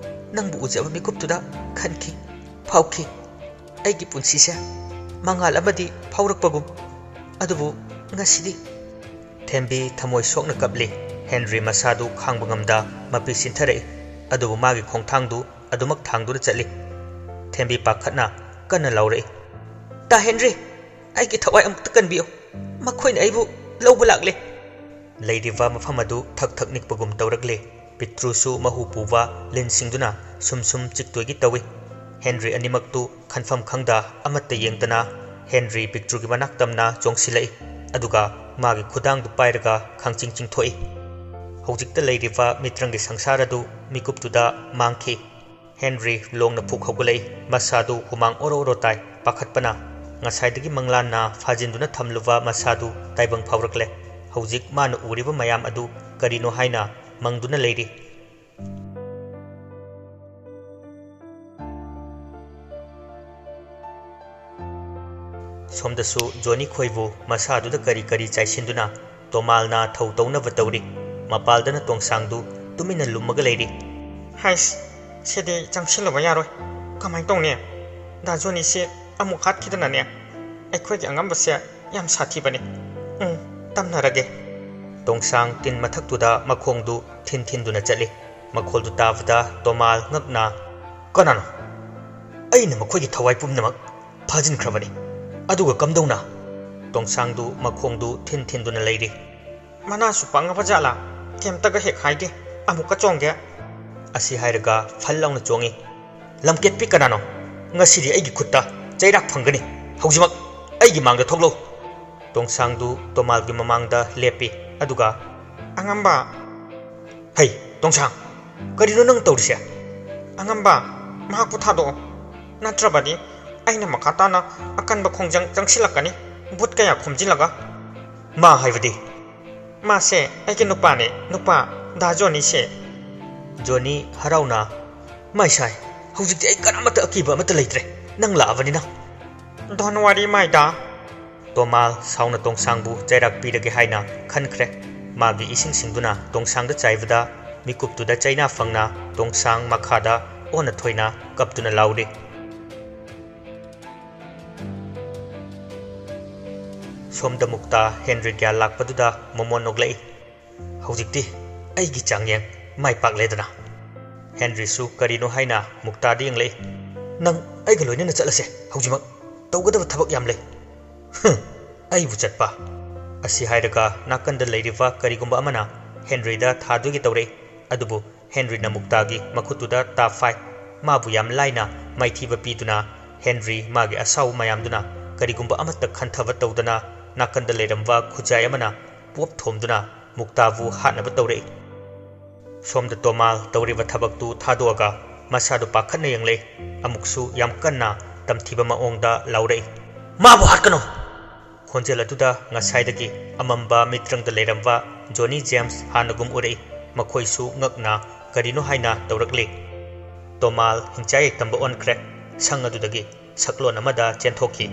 ꯅꯪꯕꯨ ꯎꯖꯕ ꯃꯤꯀꯨꯞꯇꯨꯗ ꯈꯟꯈꯤ, ꯐꯥꯎꯈꯤ꯫ ꯑꯩꯒꯤ ꯄꯨꯟꯁꯤꯁꯦ ꯃꯉꯥꯜ ꯑꯃꯗꯤ ꯐꯥꯎꯔꯛꯄꯒꯨꯝ꯫ ꯑꯗꯨꯕꯨ ꯉꯁꯤꯗꯤ"꯫ ꯊꯦꯝꯕꯤ ꯊꯃꯣꯏ ꯁꯣꯛꯅ ꯀꯞꯂꯤ꯫ ꯍꯦꯟꯔꯤ ꯃꯁꯥꯗꯨ ꯈꯥꯡꯕ ꯉꯝꯗ ꯃꯄꯤ ꯁꯤꯟꯊꯔꯛꯏ꯫ ꯑꯗꯨꯕꯨ ꯃꯥꯒꯤ ꯈꯣꯡꯊꯥꯡꯗꯨ ꯑꯗꯨꯃꯛ ꯊꯥꯡꯗꯨꯅ ꯆꯠꯂꯤ꯫ ꯊꯦꯝꯕꯤ ꯄꯥꯈꯠꯅ ꯀꯟꯅ ꯂꯥꯎꯔꯛꯏ, "ꯇꯥ ꯍꯦꯟꯔꯤ, ꯑꯩꯒꯤ ꯊꯋꯥꯏ ꯑꯃꯨꯛꯇ ꯀꯟꯕꯤꯌꯨ꯫ ꯃꯈꯣꯏꯅ ꯑꯩꯕꯨ ꯂꯧꯕ ꯂꯥꯛꯂꯦ"꯫ ꯂꯩꯔꯤꯕ ꯃꯐꯝ ꯑꯗꯨ ꯊꯛ ꯊꯛ ꯅꯤꯛꯄꯒꯨꯝ ꯇꯧꯔꯛꯂꯦ꯫ ꯄꯤꯛꯇ꯭ꯔꯨꯁꯨ ꯃꯍꯨ ꯄꯨꯕ ꯂꯤꯟꯁꯤꯡꯗꯨꯅ ꯁꯨꯝ ꯁꯨꯝ ꯆꯤꯛꯇꯣꯏꯒꯤ ꯇꯧꯏ꯫ ꯍꯦꯟꯔꯤ ꯑꯅꯤꯃꯛꯇꯨ ꯈꯟꯐꯝ ꯈꯪꯗ ꯑꯃꯠꯇ ꯌꯦꯡꯗꯅ ꯍꯦꯟꯔꯤ ꯄꯤꯛꯇ꯭ꯔꯨꯒꯤ ꯃꯅꯥꯛ ꯇꯝꯅ ꯆꯣꯡꯁꯤꯜꯂꯛꯏ꯫ ꯑꯗꯨꯒ ꯃꯥꯒꯤ ꯈꯨꯗꯥꯡꯗꯨ ꯄꯥꯏꯔꯒ ꯈꯥꯡꯆꯤꯡ ꯆꯤꯡꯊꯣꯛꯏ꯫ ꯍꯧꯖꯤꯛꯇ ꯂꯩꯔꯤꯕ ꯃꯤꯇ꯭ꯔꯪꯒꯤ ꯁꯪꯁꯥꯔ ꯑꯗꯨ ꯃꯤꯀꯨꯞꯇꯨꯗ ꯃꯥꯡꯈꯤ꯫ ꯍꯦꯟꯔꯤ ꯂꯣꯡꯅ ꯐꯨꯛ ꯍꯧꯒꯠꯂꯛꯏ꯫ ꯃꯁꯥꯗꯨ ꯍꯨꯃꯥꯡ ꯑꯣꯔꯣ ꯑꯣꯔꯣ ꯇꯥꯏ꯫ ꯄꯥꯈꯠꯄꯅ ꯉꯁꯥꯏꯗꯒꯤ ꯃꯪꯂꯥꯟꯅ ꯐꯥꯖꯤꯟꯗꯨꯅ ꯊꯝꯂꯨꯕ ꯃꯁꯥꯗꯨ ꯇꯥꯏꯕꯪ ꯐꯥꯎꯔꯛꯂꯦ꯫ ꯍꯧꯖꯤꯛ ꯃꯥꯅ ꯎꯔꯤꯕ ꯃꯌꯥꯝ ꯑꯗꯨ ꯀꯔꯤꯅꯣ ꯍꯥꯏꯅ ꯃꯪꯗꯨꯅ ꯂꯩꯔꯤ꯫ ꯁꯣꯝꯗꯁꯨ ꯖꯣꯅꯤ ꯈꯣꯏꯕꯨ ꯃꯁꯥꯗꯨꯗ ꯀꯔꯤ ꯀꯔꯤ ꯆꯥꯏꯁꯤꯟꯗꯨꯅ ꯇꯣꯃꯥꯜꯅ ꯊꯧ ꯇꯧꯅꯕ ꯇꯧꯔꯤ꯫ ꯃꯄꯥꯜꯗꯅ ꯇꯣꯡꯁꯥꯡꯗꯨ ꯇꯨꯃꯤꯟꯅ ꯂꯨꯝꯃꯒ ꯂꯩꯔꯤ꯫ ꯍꯩꯁ, ꯁꯤꯗꯤ ꯆꯪꯁꯤꯜꯂꯨꯕ ꯌꯥꯔꯣꯏ꯫ ꯀꯃꯥꯏꯅ ꯇꯧꯅꯤ? ꯗꯥ ꯖꯣꯅꯤꯁꯤ ꯑꯃꯨꯛ ꯍꯥꯠꯈꯤꯗꯅꯅꯦ꯫ ꯑꯩꯈꯣꯏꯒꯤ ꯑꯉꯝꯕꯁꯦ ꯌꯥꯝ ꯁꯥꯊꯤꯕꯅꯤ꯫ ꯎꯝ, ꯇꯝꯅꯔꯒꯦ꯫ ꯇꯣꯡꯁꯥꯡ ꯇꯤꯟ ꯃꯊꯛꯇꯨꯗ ꯃꯈꯣꯡꯗꯨ ꯊꯤꯟ ꯊꯤꯟꯗꯨꯅ ꯆꯠꯂꯤ꯫ ꯃꯈꯣꯜꯗꯨ ꯇꯥꯕꯗ ꯇꯣꯃꯥꯜ ꯉꯛꯅ, "ꯀꯅꯥꯅꯣ? ꯑꯩꯅ ꯃꯈꯣꯏꯒꯤ ꯊꯋꯥꯏ ꯄꯨꯝꯅꯃꯛ ꯐꯥꯖꯤꯟꯈ꯭ꯔꯕꯅꯤ, ꯑꯗꯨꯒ ꯀꯝꯗꯧꯅ?" ꯇꯣꯡꯁꯥꯡꯗꯨ ꯃꯈꯣꯡꯗꯨ ꯊꯤꯟ ꯊꯤꯟꯗꯨꯅ ꯂꯩꯔꯤ꯫ "ꯃꯅꯥꯁꯨ ꯄꯪꯉꯕ ꯖꯥꯠꯂꯥ? ꯀꯩꯝꯇꯒ ꯍꯦꯛ ꯍꯥꯏꯗꯦ, ꯑꯃꯨꯛꯀ ꯆꯣꯡꯒꯦ?" ꯑꯁꯤ ꯍꯥꯏꯔꯒ ꯐꯜ ꯂꯥꯎꯅ ꯆꯣꯡꯉꯤ꯫ "ꯂꯝꯀꯦꯠꯄꯤ ꯀꯅꯥꯅꯣ? ꯉꯁꯤꯗꯤ ꯑꯩꯒꯤ ꯈꯨꯠꯇ ꯆꯩꯔꯥꯛ ꯐꯪꯒꯅꯤ꯫ ꯍꯧꯖꯤꯛꯃꯛ ꯑꯩꯒꯤ ꯃꯥꯡꯗ ꯊꯣꯛꯂꯛꯎ!" ꯇꯣꯡꯁꯥꯡꯗꯨ ꯇꯣꯃꯥꯜꯒꯤ ꯃꯃꯥꯡꯗ ꯂꯦꯞꯄꯤ꯫ ꯑꯗꯨꯒ, "ꯑꯉꯝꯕ!" "ꯍꯩ, ꯇꯣꯡꯁꯥꯡ, ꯀꯔꯤꯅꯣ ꯅꯪ ꯇꯧꯔꯤꯁꯦ?" "ꯑꯉꯝꯕ, ꯃꯍꯥꯛꯄꯨ ꯊꯥꯗꯣꯛꯑꯣ, ꯅꯠꯇ꯭ꯔꯕꯗꯤ ꯑꯩꯅ ꯃꯈꯥ ꯇꯥꯅ ꯑꯀꯟꯕ ꯈꯣꯡꯖꯪ ꯆꯪꯁꯤꯜꯂꯛꯀꯅꯤ, ꯚꯨꯠ ꯀꯌꯥ ꯈꯣꯝꯖꯤꯜꯂꯒ꯫" "ꯃꯥ ꯍꯥꯏꯕꯗꯤ?" "ꯃꯥꯁꯦ ꯑꯩꯒꯤ ꯅꯨꯄꯥꯅꯦ, ꯅꯨꯄꯥ, ꯗꯥ ꯖꯣꯅꯤꯁꯦ꯫" ꯖꯣꯅꯤ ꯍꯔꯥꯎꯅ, "ꯃꯥꯏ ꯁꯥꯏ, ꯍꯧꯖꯤꯛꯇꯤ ꯑꯩ ꯀꯅꯥꯃꯠꯇ ꯑꯀꯤꯕ ꯑꯃꯠꯇ ꯂꯩꯇ꯭ꯔꯦ, ꯅꯪ ꯂꯥꯛꯑꯕꯅꯤꯅ꯫" "Don't worry, my da." Tomal ꯁꯥꯎꯅ ꯇꯣꯡꯁꯥꯡꯕꯨ ꯆꯩꯔꯥꯛ ꯄꯤꯔꯒꯦ ꯍꯥꯏꯅ ꯈꯟꯈ꯭ꯔꯦ꯫ ꯃꯥꯒꯤ ꯏꯁꯤꯡꯁꯤꯡꯗꯨꯅ ꯇꯣꯡꯁꯥꯡꯗ ꯆꯥꯏꯕꯗ ꯃꯤꯀꯨꯞꯇꯨꯗ ꯆꯩꯅꯥ ꯐꯪꯅ ꯇꯣꯡꯁꯥꯡ ꯃꯈꯥꯗ ꯑꯣꯟꯅ ꯊꯣꯏꯅ ꯀꯞꯇꯨꯅ ꯂꯥꯎꯔꯤ꯫ ꯁꯣꯝꯗ ꯃꯨꯛꯇꯥ ꯍꯦꯟꯔꯤ ꯒ꯭ꯌꯥꯟ ꯂꯥꯛꯄꯗꯨꯗ ꯃꯣꯃꯣꯟ ꯅꯣꯛꯂꯛꯏ꯫ "ꯍꯧꯖꯤꯛꯇꯤ ꯑꯩꯒꯤ ꯆꯥꯡꯌꯦꯡ ꯃꯥꯏ ꯄꯥꯛꯂꯦꯗꯅ꯫" ꯍꯦꯟꯔꯤꯁꯨ ꯀꯔꯤꯅꯣ ꯍꯥꯏꯅ ꯃꯨꯛꯇꯥꯗ ꯌꯦꯡꯂꯛꯏ꯫ "ꯅꯪ ꯑꯩꯒ ꯂꯣꯏꯅꯅ ꯆꯠꯂꯁꯦ ꯍꯧꯖꯤꯛꯃꯛ꯫ ꯇꯧꯒꯗꯕ ꯊꯕꯛ ꯌꯥꯝ ꯂꯩ꯫" "ꯍꯨꯝ, ꯑꯩꯕꯨ ꯆꯠꯄ?" ꯑꯁꯤ ꯍꯥꯏꯔꯒ ꯅꯥꯀꯟꯗ ꯂꯩꯔꯤꯕ ꯀꯔꯤꯒꯨꯝꯕ ꯑꯃꯅ ꯍꯦꯟꯔꯤꯗ ꯊꯥꯗꯣꯏꯒꯦ ꯇꯧꯔꯛꯏ꯫ ꯑꯗꯨꯕꯨ ꯍꯦꯟꯔꯤꯅ ꯃꯨꯛꯇꯥꯒꯤ ꯃꯈꯨꯠꯇꯨꯗ ꯇꯥ ꯐꯥꯏ꯫ ꯃꯥꯕꯨ ꯌꯥꯝ ꯂꯥꯏꯅ ꯃꯥꯏꯊꯤꯕ ꯄꯤꯗꯨꯅ ꯍꯦꯟꯔꯤ ꯃꯥꯒꯤ ꯑꯁꯥꯎꯕ ꯃꯌꯥꯝꯗꯨꯅ ꯀꯔꯤꯒꯨꯝꯕ ꯑꯃꯠꯇ ꯈꯟꯊꯕ ꯇꯧꯗꯅ ꯅꯥꯀꯟꯗ ꯂꯩꯔꯝꯕ ꯈꯨꯖꯥꯏ ꯑꯃꯅ ꯄꯣꯞ ꯊꯣꯝꯗꯨꯅ ꯃꯨꯛꯇꯥꯕꯨ ꯍꯥꯠꯅꯕ ꯇꯧꯔꯛꯏ꯫ ꯁꯣꯝꯗ ꯇꯣꯃꯥꯜ ꯇꯧꯔꯤꯕ ꯊꯕꯛꯇꯨ ꯊꯥꯗꯣꯛꯑꯒ ꯃꯁꯥꯗꯨ ꯄꯥꯈꯠꯅ ꯌꯦꯡꯂꯛꯏ꯫ ꯑꯃꯨꯛꯁꯨ ꯌꯥꯝ ꯀꯟꯅ ꯇꯝꯊꯤꯕ ꯃꯑꯣꯡꯗ ꯂꯥꯎꯔꯛꯏ, "ꯃꯥꯕꯨ ꯍꯥꯠꯀꯅꯨ!" ꯈꯣꯟꯖꯦꯜ ꯑꯗꯨꯗ ꯉꯁꯥꯏꯗꯒꯤ ꯑꯃꯝꯕ ꯃꯤꯇ꯭ꯔꯪꯗ ꯂꯩꯔꯝꯕ ꯖꯣꯅꯤ ꯖꯦꯝꯁ ꯍꯥꯟꯅꯒꯨꯝ ꯎꯔꯛꯏ꯫ ꯃꯈꯣꯏꯁꯨ ꯉꯛꯅ ꯀꯔꯤꯅꯣ ꯍꯥꯏꯅ ꯇꯧꯔꯛꯂꯤ꯫ ꯇꯣꯃꯥꯜ ꯍꯤꯡꯆꯥꯏ ꯌꯥꯏꯇꯝꯕ ꯑꯣꯟꯈ꯭ꯔꯦ꯫ ꯁꯪ ꯑꯗꯨꯗꯒꯤ ꯁꯛꯂꯣꯟ ꯑꯃꯗ ꯆꯦꯟꯊꯣꯛꯈꯤ꯫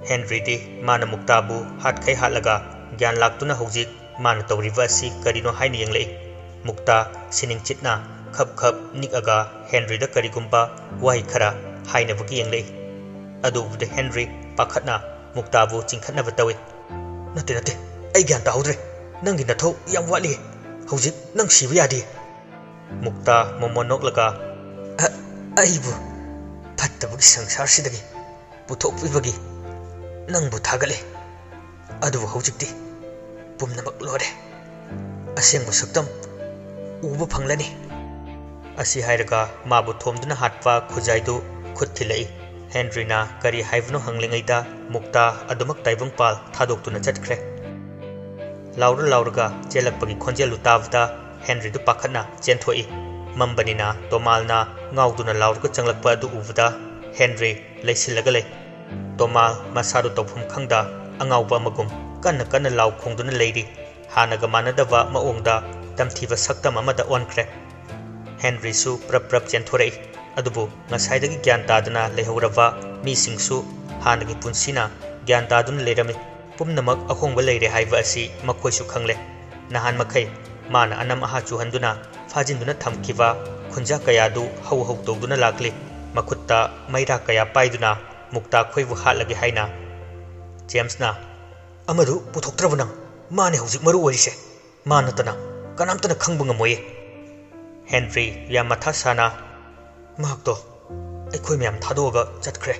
ꯍꯦꯟꯔꯤꯗꯤ ꯃꯥꯅ ꯃꯨꯛꯇꯥꯕꯨ ꯍꯥꯠꯈꯩ ꯍꯥꯠꯂꯒ ꯒ꯭ꯌꯥꯟ ꯂꯥꯛꯇꯨꯅ ꯍꯧꯖꯤꯛ ꯃꯥꯅ ꯇꯧꯔꯤꯕ ꯑꯁꯤ ꯀꯔꯤꯅꯣ ꯍꯥꯏꯅ ꯌꯦꯡꯂꯛꯏ꯫ ꯃꯨꯛꯇꯥ ꯁꯤꯅꯤꯡꯆꯤꯠꯅ ꯈꯞ ꯈꯞ ꯅꯤꯛꯑꯒ ꯍꯦꯟꯔꯤꯗ ꯀꯔꯤꯒꯨꯝꯕ ꯋꯥꯍꯩ ꯈꯔ ꯍꯥꯏꯅꯕꯒꯤ ꯌꯦꯡꯂꯛꯏ꯫ ꯑꯗꯨ ꯎꯕꯗ ꯍꯦꯟꯔꯤ ꯄꯥꯈꯠꯅ ꯃꯨꯛꯇꯥꯕꯨ ꯆꯤꯡꯈꯠꯅꯕ ꯇꯧꯏ꯫ "ꯅꯠꯇꯦ, ꯅꯠꯇꯦ, ꯑꯩ ꯒ꯭ꯌꯥꯟ ꯇꯥꯍꯧꯗ꯭ꯔꯦ꯫ ꯅꯪꯒꯤ ꯅꯊꯧ ꯌꯥꯝ ꯋꯥꯠꯂꯤ꯫ ꯍꯧꯖꯤꯛ ꯅꯪ ꯁꯤꯕ ꯌꯥꯗꯦ꯫" ꯃꯨꯛꯇꯥ ꯃꯣꯃꯣꯟ ꯅꯣꯛꯂꯒ, "ꯑ-, ꯑꯩꯕꯨ ꯐꯠꯇꯕꯒꯤ ꯁꯪꯁꯥꯔꯁꯤꯗꯒꯤ ꯄꯨꯊꯣꯛꯄꯤꯕꯒꯤ ꯅꯪꯕꯨ ꯊꯥꯒꯠꯂꯤ꯫ ꯑꯗꯨꯕꯨ ꯍꯧꯖꯤꯛꯇꯤ ꯄꯨꯝꯅꯃꯛ ꯂꯣꯏꯔꯦ꯫ ꯑꯁꯦꯡꯕ ꯁꯛꯇꯝ ꯎꯕ ꯐꯪꯂꯅꯤ꯫" ꯑꯁꯤ ꯍꯥꯏꯔꯒ ꯃꯥꯕꯨ ꯊꯣꯝꯗꯨꯅ ꯍꯥꯠꯄ ꯈꯨꯖꯥꯏꯗꯨ ꯈꯨꯠ ꯊꯤꯜꯂꯛꯏ꯫ ꯍꯦꯟꯔꯤꯅ ꯀꯔꯤ ꯍꯥꯏꯕꯅꯣ ꯍꯪꯂꯤꯉꯩꯗ ꯃꯨꯛꯇꯥ ꯑꯗꯨꯃꯛ ꯇꯥꯏꯕꯪꯄꯥꯜ ꯊꯥꯗꯣꯛꯇꯨꯅ ꯆꯠꯈ꯭ꯔꯦ꯫ ꯂꯥꯎꯔ ꯂꯥꯎꯔꯒ ꯆꯦꯜꯂꯛꯄꯒꯤ ꯈꯣꯟꯖꯦꯜꯗꯨ ꯇꯥꯕꯗ ꯍꯦꯟꯔꯤꯗꯨ ꯄꯥꯈꯠꯅ ꯆꯦꯟꯊꯣꯛꯏ꯫ ꯃꯝꯕꯅꯤꯅ ꯇꯣꯃꯥꯜꯅ ꯉꯥꯎꯗꯨꯅ ꯂꯥꯎꯔꯒ ꯆꯪꯂꯛꯄ ꯑꯗꯨ ꯎꯕꯗ ꯍꯦꯟꯔꯤ ꯂꯩꯁꯤꯜꯂꯒ ꯂꯩ꯫ ꯇꯣꯃꯥꯜ ꯃꯁꯥꯗꯨ ꯇꯧꯐꯝ ꯈꯪꯗ ꯑꯉꯥꯎꯕ ꯑꯃꯒꯨꯝ ꯀꯟꯅ ꯀꯟꯅ ꯂꯥꯎ ꯈꯣꯡꯗꯨꯅ ꯂꯩꯔꯤ꯫ ꯍꯥꯟꯅꯒ ꯃꯥꯟꯅꯗꯕ ꯃꯑꯣꯡꯗ ꯇꯝꯊꯤꯕ ꯁꯛꯇꯝ ꯑꯃꯗ ꯑꯣꯟꯈ꯭ꯔꯦ꯫ ꯍꯦꯟꯔꯤꯁꯨ ꯄ꯭ꯔꯞ ꯄ꯭ꯔꯞ ꯆꯦꯟꯊꯣꯔꯛꯏ꯫ ꯑꯗꯨꯕꯨ ꯉꯁꯥꯏꯗꯒꯤ ꯒ꯭ꯌꯥꯟ ꯇꯥꯗꯅ ꯂꯩꯍꯧꯔꯕ ꯃꯤꯁꯤꯡꯁꯨ ꯍꯥꯟꯅꯒꯤ ꯄꯨꯟꯁꯤꯅ ꯒ꯭ꯌꯥꯟ ꯇꯥꯗꯨꯅ ꯂꯩꯔꯝꯃꯤ꯫ ꯄꯨꯝꯅꯃꯛ ꯑꯍꯣꯡꯕ ꯂꯩꯔꯦ ꯍꯥꯏꯕ ꯑꯁꯤ ꯃꯈꯣꯏꯁꯨ ꯈꯪꯂꯦ꯫ ꯅꯍꯥꯟ ꯃꯈꯩ ꯃꯥꯅ ꯑꯅꯝ ꯑꯍꯥ ꯆꯨꯍꯟꯗꯨꯅ ꯐꯥꯖꯤꯟꯗꯨꯅ ꯊꯝꯈꯤꯕ ꯈꯨꯟꯖꯥ ꯀꯌꯥꯗꯨ ꯍꯧ ꯍꯧ ꯇꯧꯗꯨꯅ ꯂꯥꯛꯂꯤ꯫ ꯃꯈꯨꯠꯇ ꯃꯩꯔꯥ ꯀꯌꯥ ꯄꯥꯏꯗꯨꯅ ꯃꯨꯛꯇꯥ ꯈꯣꯏꯕꯨ ꯍꯥꯠꯂꯒꯦ ꯍꯥꯏꯅ꯫ ꯖꯦꯝꯁꯅ, "ꯑꯃꯗꯨ ꯄꯨꯊꯣꯛꯇ꯭ꯔꯕ ꯅꯪ? ꯃꯥꯅꯦ ꯍꯧꯖꯤꯛ ꯃꯔꯨ ꯑꯣꯏꯔꯤꯁꯦ꯫ ꯃꯥ ꯅꯠꯇꯅ ꯀꯅꯥꯝꯇꯅ ꯈꯪꯕ ꯉꯝꯃꯣꯏꯌꯦ꯫" ꯍꯦꯟꯔꯤ ꯌꯥꯝ ꯃꯊꯥ ꯁꯥꯅ, "ꯃꯍꯥꯛꯇꯣ ꯑꯩꯈꯣꯏ ꯃꯌꯥꯝ ꯊꯥꯗꯣꯛꯑꯒ ꯆꯠꯈ꯭ꯔꯦ꯫"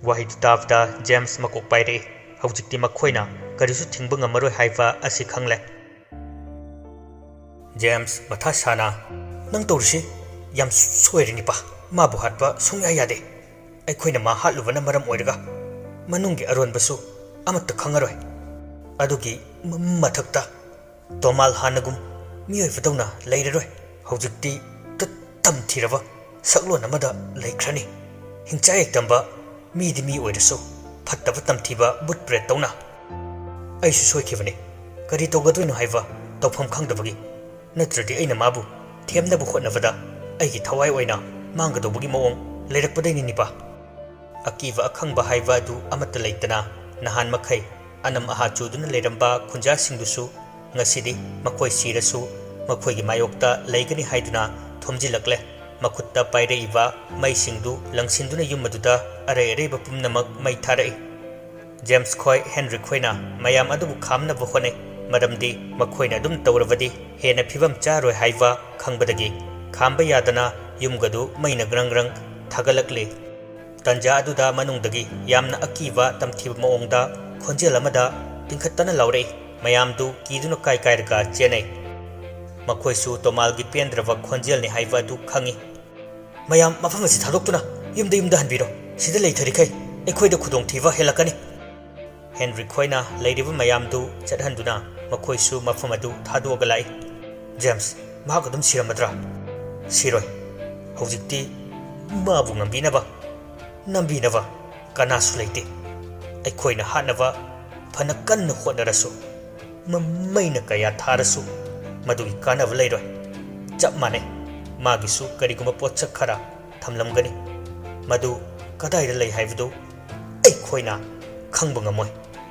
ꯋꯥꯍꯩꯗꯨ ꯇꯥꯕꯗ ꯖꯦꯝꯁ ꯃꯀꯣꯛ ꯄꯥꯏꯔꯛꯏ꯫ ꯍꯧꯖꯤꯛꯇꯤ ꯃꯈꯣꯏꯅ ꯀꯔꯤꯁꯨ ꯊꯤꯡꯕ ꯉꯝꯃꯔꯣꯏ ꯍꯥꯏꯕ ꯑꯁꯤ ꯈꯪꯂꯦ꯫ ꯖꯦꯝꯁ ꯃꯊꯥ ꯁꯥꯅ, "ꯅꯪ ꯇꯧꯔꯤꯁꯤ ꯌꯥꯝ ꯁꯣꯏꯔꯦ ꯅꯤꯄꯥ꯫ ꯃꯥꯕꯨ ꯍꯥꯠꯄ ꯁꯨꯡꯌꯥ ꯌꯥꯗꯦ꯫ ꯑꯩꯈꯣꯏꯅ ꯃꯥ ꯍꯥꯠꯂꯨꯕꯅ ꯃꯔꯝ ꯑꯣꯏꯔꯒ ꯃꯅꯨꯡꯒꯤ ꯑꯔꯣꯟꯕꯁꯨ ꯑꯃꯠꯇ ꯈꯪꯉꯔꯣꯏ꯫ ꯑꯗꯨꯒꯤ ꯃ-, ꯃꯊꯛꯇ ꯇꯣꯃꯥꯜ ꯍꯥꯟꯅꯒꯨꯝ ꯃꯤꯑꯣꯏꯕꯗꯧꯅ ꯂꯩꯔꯔꯣꯏ꯫ ꯍꯧꯖꯤꯛꯇꯤ ꯇ-, ꯇꯝꯊꯤꯔꯕ ꯁꯛꯂꯣꯟ ꯑꯃꯗ ꯂꯩꯈ꯭ꯔꯅꯤ꯫ ꯍꯤꯡꯆꯥ ꯌꯥꯏꯇꯝꯕ ꯃꯤꯗꯤ ꯃꯤ ꯑꯣꯏꯔꯁꯨ ꯐꯠꯇꯕ ꯇꯝꯊꯤꯕ ꯕꯨꯠ ꯄ꯭ꯔꯦꯠꯇꯧꯅ꯫ ꯑꯩꯁꯨ ꯁꯣꯏꯈꯤꯕꯅꯤ꯫ ꯀꯔꯤ ꯇꯧꯒꯗꯣꯏꯅꯣ ꯍꯥꯏꯕ ꯇꯧꯐꯝ ꯈꯪꯗꯕꯒꯤ꯫ ꯅꯠꯇ꯭ꯔꯗꯤ ꯑꯩꯅ ꯃꯥꯕꯨ ꯊꯦꯝꯅꯕ ꯍꯣꯠꯅꯕꯗ ꯑꯩꯒꯤ ꯊꯋꯥꯏ ꯑꯣꯏꯅ ꯃꯥꯡꯒꯗꯧꯕꯒꯤ ꯃꯑꯣꯡ ꯂꯩꯔꯛꯄꯗꯩꯅꯤ ꯅꯤꯄꯥ꯫" ꯑꯀꯤꯕ ꯑꯈꯪꯕ ꯍꯥꯏꯕ ꯑꯗꯨ ꯑꯃꯠꯇ ꯂꯩꯇꯅ, ꯅꯍꯥꯟ ꯃꯈꯩ ꯑꯅꯝ ꯑꯍꯥ ꯆꯨꯗꯨꯅ ꯂꯩꯔꯝꯕ ꯈꯨꯟꯖꯥꯁꯤꯡꯗꯨꯁꯨ ꯉꯁꯤꯗꯤ ꯃꯈꯣꯏ ꯁꯤꯔꯁꯨ ꯃꯈꯣꯏꯒꯤ ꯃꯥꯌꯣꯛꯇ ꯂꯩꯒꯅꯤ ꯍꯥꯏꯗꯨꯅ ꯊꯣꯝꯖꯤꯜꯂꯛꯂꯦ꯫ ꯃꯈꯨꯠꯇ ꯄꯥꯏꯔꯛꯏꯕ ꯃꯩꯁꯤꯡꯗꯨ ꯂꯪꯁꯤꯟꯗꯨꯅ ꯌꯨꯝ ꯑꯗꯨꯗ ꯑꯔꯩ ꯑꯔꯩꯕ ꯄꯨꯝꯅꯃꯛ ꯃꯩ ꯊꯥꯔꯛꯏ꯫ ꯖꯦꯝꯁ ꯈꯣꯏ ꯍꯦꯟꯔꯤ ꯈꯣꯏꯅ ꯃꯌꯥꯝ ꯑꯗꯨꯕꯨ ꯈꯥꯝꯅꯕ ꯍꯣꯠꯅꯩ, ꯃꯔꯝꯗꯤ ꯃꯈꯣꯏꯅ ꯑꯗꯨꯝ ꯇꯧꯔꯕꯗꯤ ꯍꯦꯟꯅ ꯐꯤꯕꯝ ꯆꯥꯔꯣꯏ ꯍꯥꯏꯕ ꯈꯪꯕꯗꯒꯤ ꯈꯥꯝꯕ ꯌꯥꯗꯅ ꯌꯨꯝꯒꯗꯨ ꯃꯩꯅ ꯒ꯭ꯔꯪ ꯒ꯭ꯔꯪ ꯊꯥꯒꯠꯂꯛꯂꯤ꯫ ꯇꯟꯖꯥ ꯑꯗꯨꯗ ꯃꯅꯨꯡꯗꯒꯤ ꯌꯥꯝꯅ ꯑꯀꯤꯕ ꯇꯝꯊꯤꯕ ꯃꯑꯣꯡꯗ ꯈꯣꯟꯖꯦꯜ ꯑꯃꯗ ꯇꯤꯡꯈꯠꯇꯅ ꯂꯥꯎꯔꯛꯏ꯫ ꯃꯌꯥꯝꯗꯨ ꯀꯤꯗꯨꯅ ꯀꯥꯏ ꯀꯥꯏꯔꯒ ꯆꯦꯟꯅꯩ꯫ ꯃꯈꯣꯏꯁꯨ ꯇꯣꯃꯥꯜꯒꯤ ꯄꯦꯟꯗ꯭ꯔꯕ ꯈꯣꯟꯖꯦꯜꯅꯤ ꯍꯥꯏꯕ ꯑꯗꯨ ꯈꯪꯏ꯫ "ꯃꯌꯥꯝ ꯃꯐꯝ ꯑꯁꯤ ꯊꯥꯗꯣꯛꯇꯨꯅ ꯌꯨꯝꯗ ꯌꯨꯝꯗ ꯍꯟꯕꯤꯔꯣ꯫ ꯁꯤꯗ ꯂꯩꯊꯔꯤꯈꯩ ꯑꯩꯈꯣꯏꯗ ꯈꯨꯗꯣꯡꯊꯤꯕ ꯍꯦꯜꯂꯛꯀꯅꯤ꯫" ꯍꯦꯟꯔꯤ ꯈꯣꯏꯅ ꯂꯩꯔꯤꯕ ꯃꯌꯥꯝꯗꯨ ꯆꯠꯍꯟꯗꯨꯅ ꯃꯈꯣꯏꯁꯨ ꯃꯐꯝ ꯑꯗꯨ ꯊꯥꯗꯣꯛꯑꯒ ꯂꯥꯛꯏ꯫ "ꯖꯦꯝꯁ, ꯃꯍꯥꯛ ꯑꯗꯨꯝ ꯁꯤꯔꯝꯃꯗ꯭ꯔꯥ?" "ꯁꯤꯔꯣꯏ꯫ ꯍꯧꯖꯤꯛꯇꯤ ꯃꯥꯕꯨ ꯉꯝꯕꯤꯅꯕ, ꯅꯝꯕꯤꯅꯕ ꯀꯅꯥꯁꯨ ꯂꯩꯇꯦ꯫ ꯑꯩꯈꯣꯏꯅ ꯍꯥꯠꯅꯕ ꯐꯅ ꯀꯟꯅ ꯍꯣꯠꯅꯔꯁꯨ, ꯃ-, ꯃꯩꯅ ꯀꯌꯥ ꯊꯥꯔꯁꯨ ꯃꯗꯨꯒꯤ ꯀꯥꯟꯅꯕ ꯂꯩꯔꯣꯏ꯫ ꯆꯞ ꯃꯥꯟꯅꯩ, ꯃꯥꯒꯤꯁꯨ ꯀꯔꯤꯒꯨꯝꯕ ꯄꯣꯠꯁꯛ ꯈꯔ ꯊꯝꯂꯝꯒꯅꯤ꯫ ꯃꯗꯨ ꯀꯗꯥꯏꯗ ꯂꯩ ꯍꯥꯏꯕꯗꯨ ꯑꯩꯈꯣꯏꯅ ꯈꯪꯕ ꯉꯝꯃꯣꯏ꯫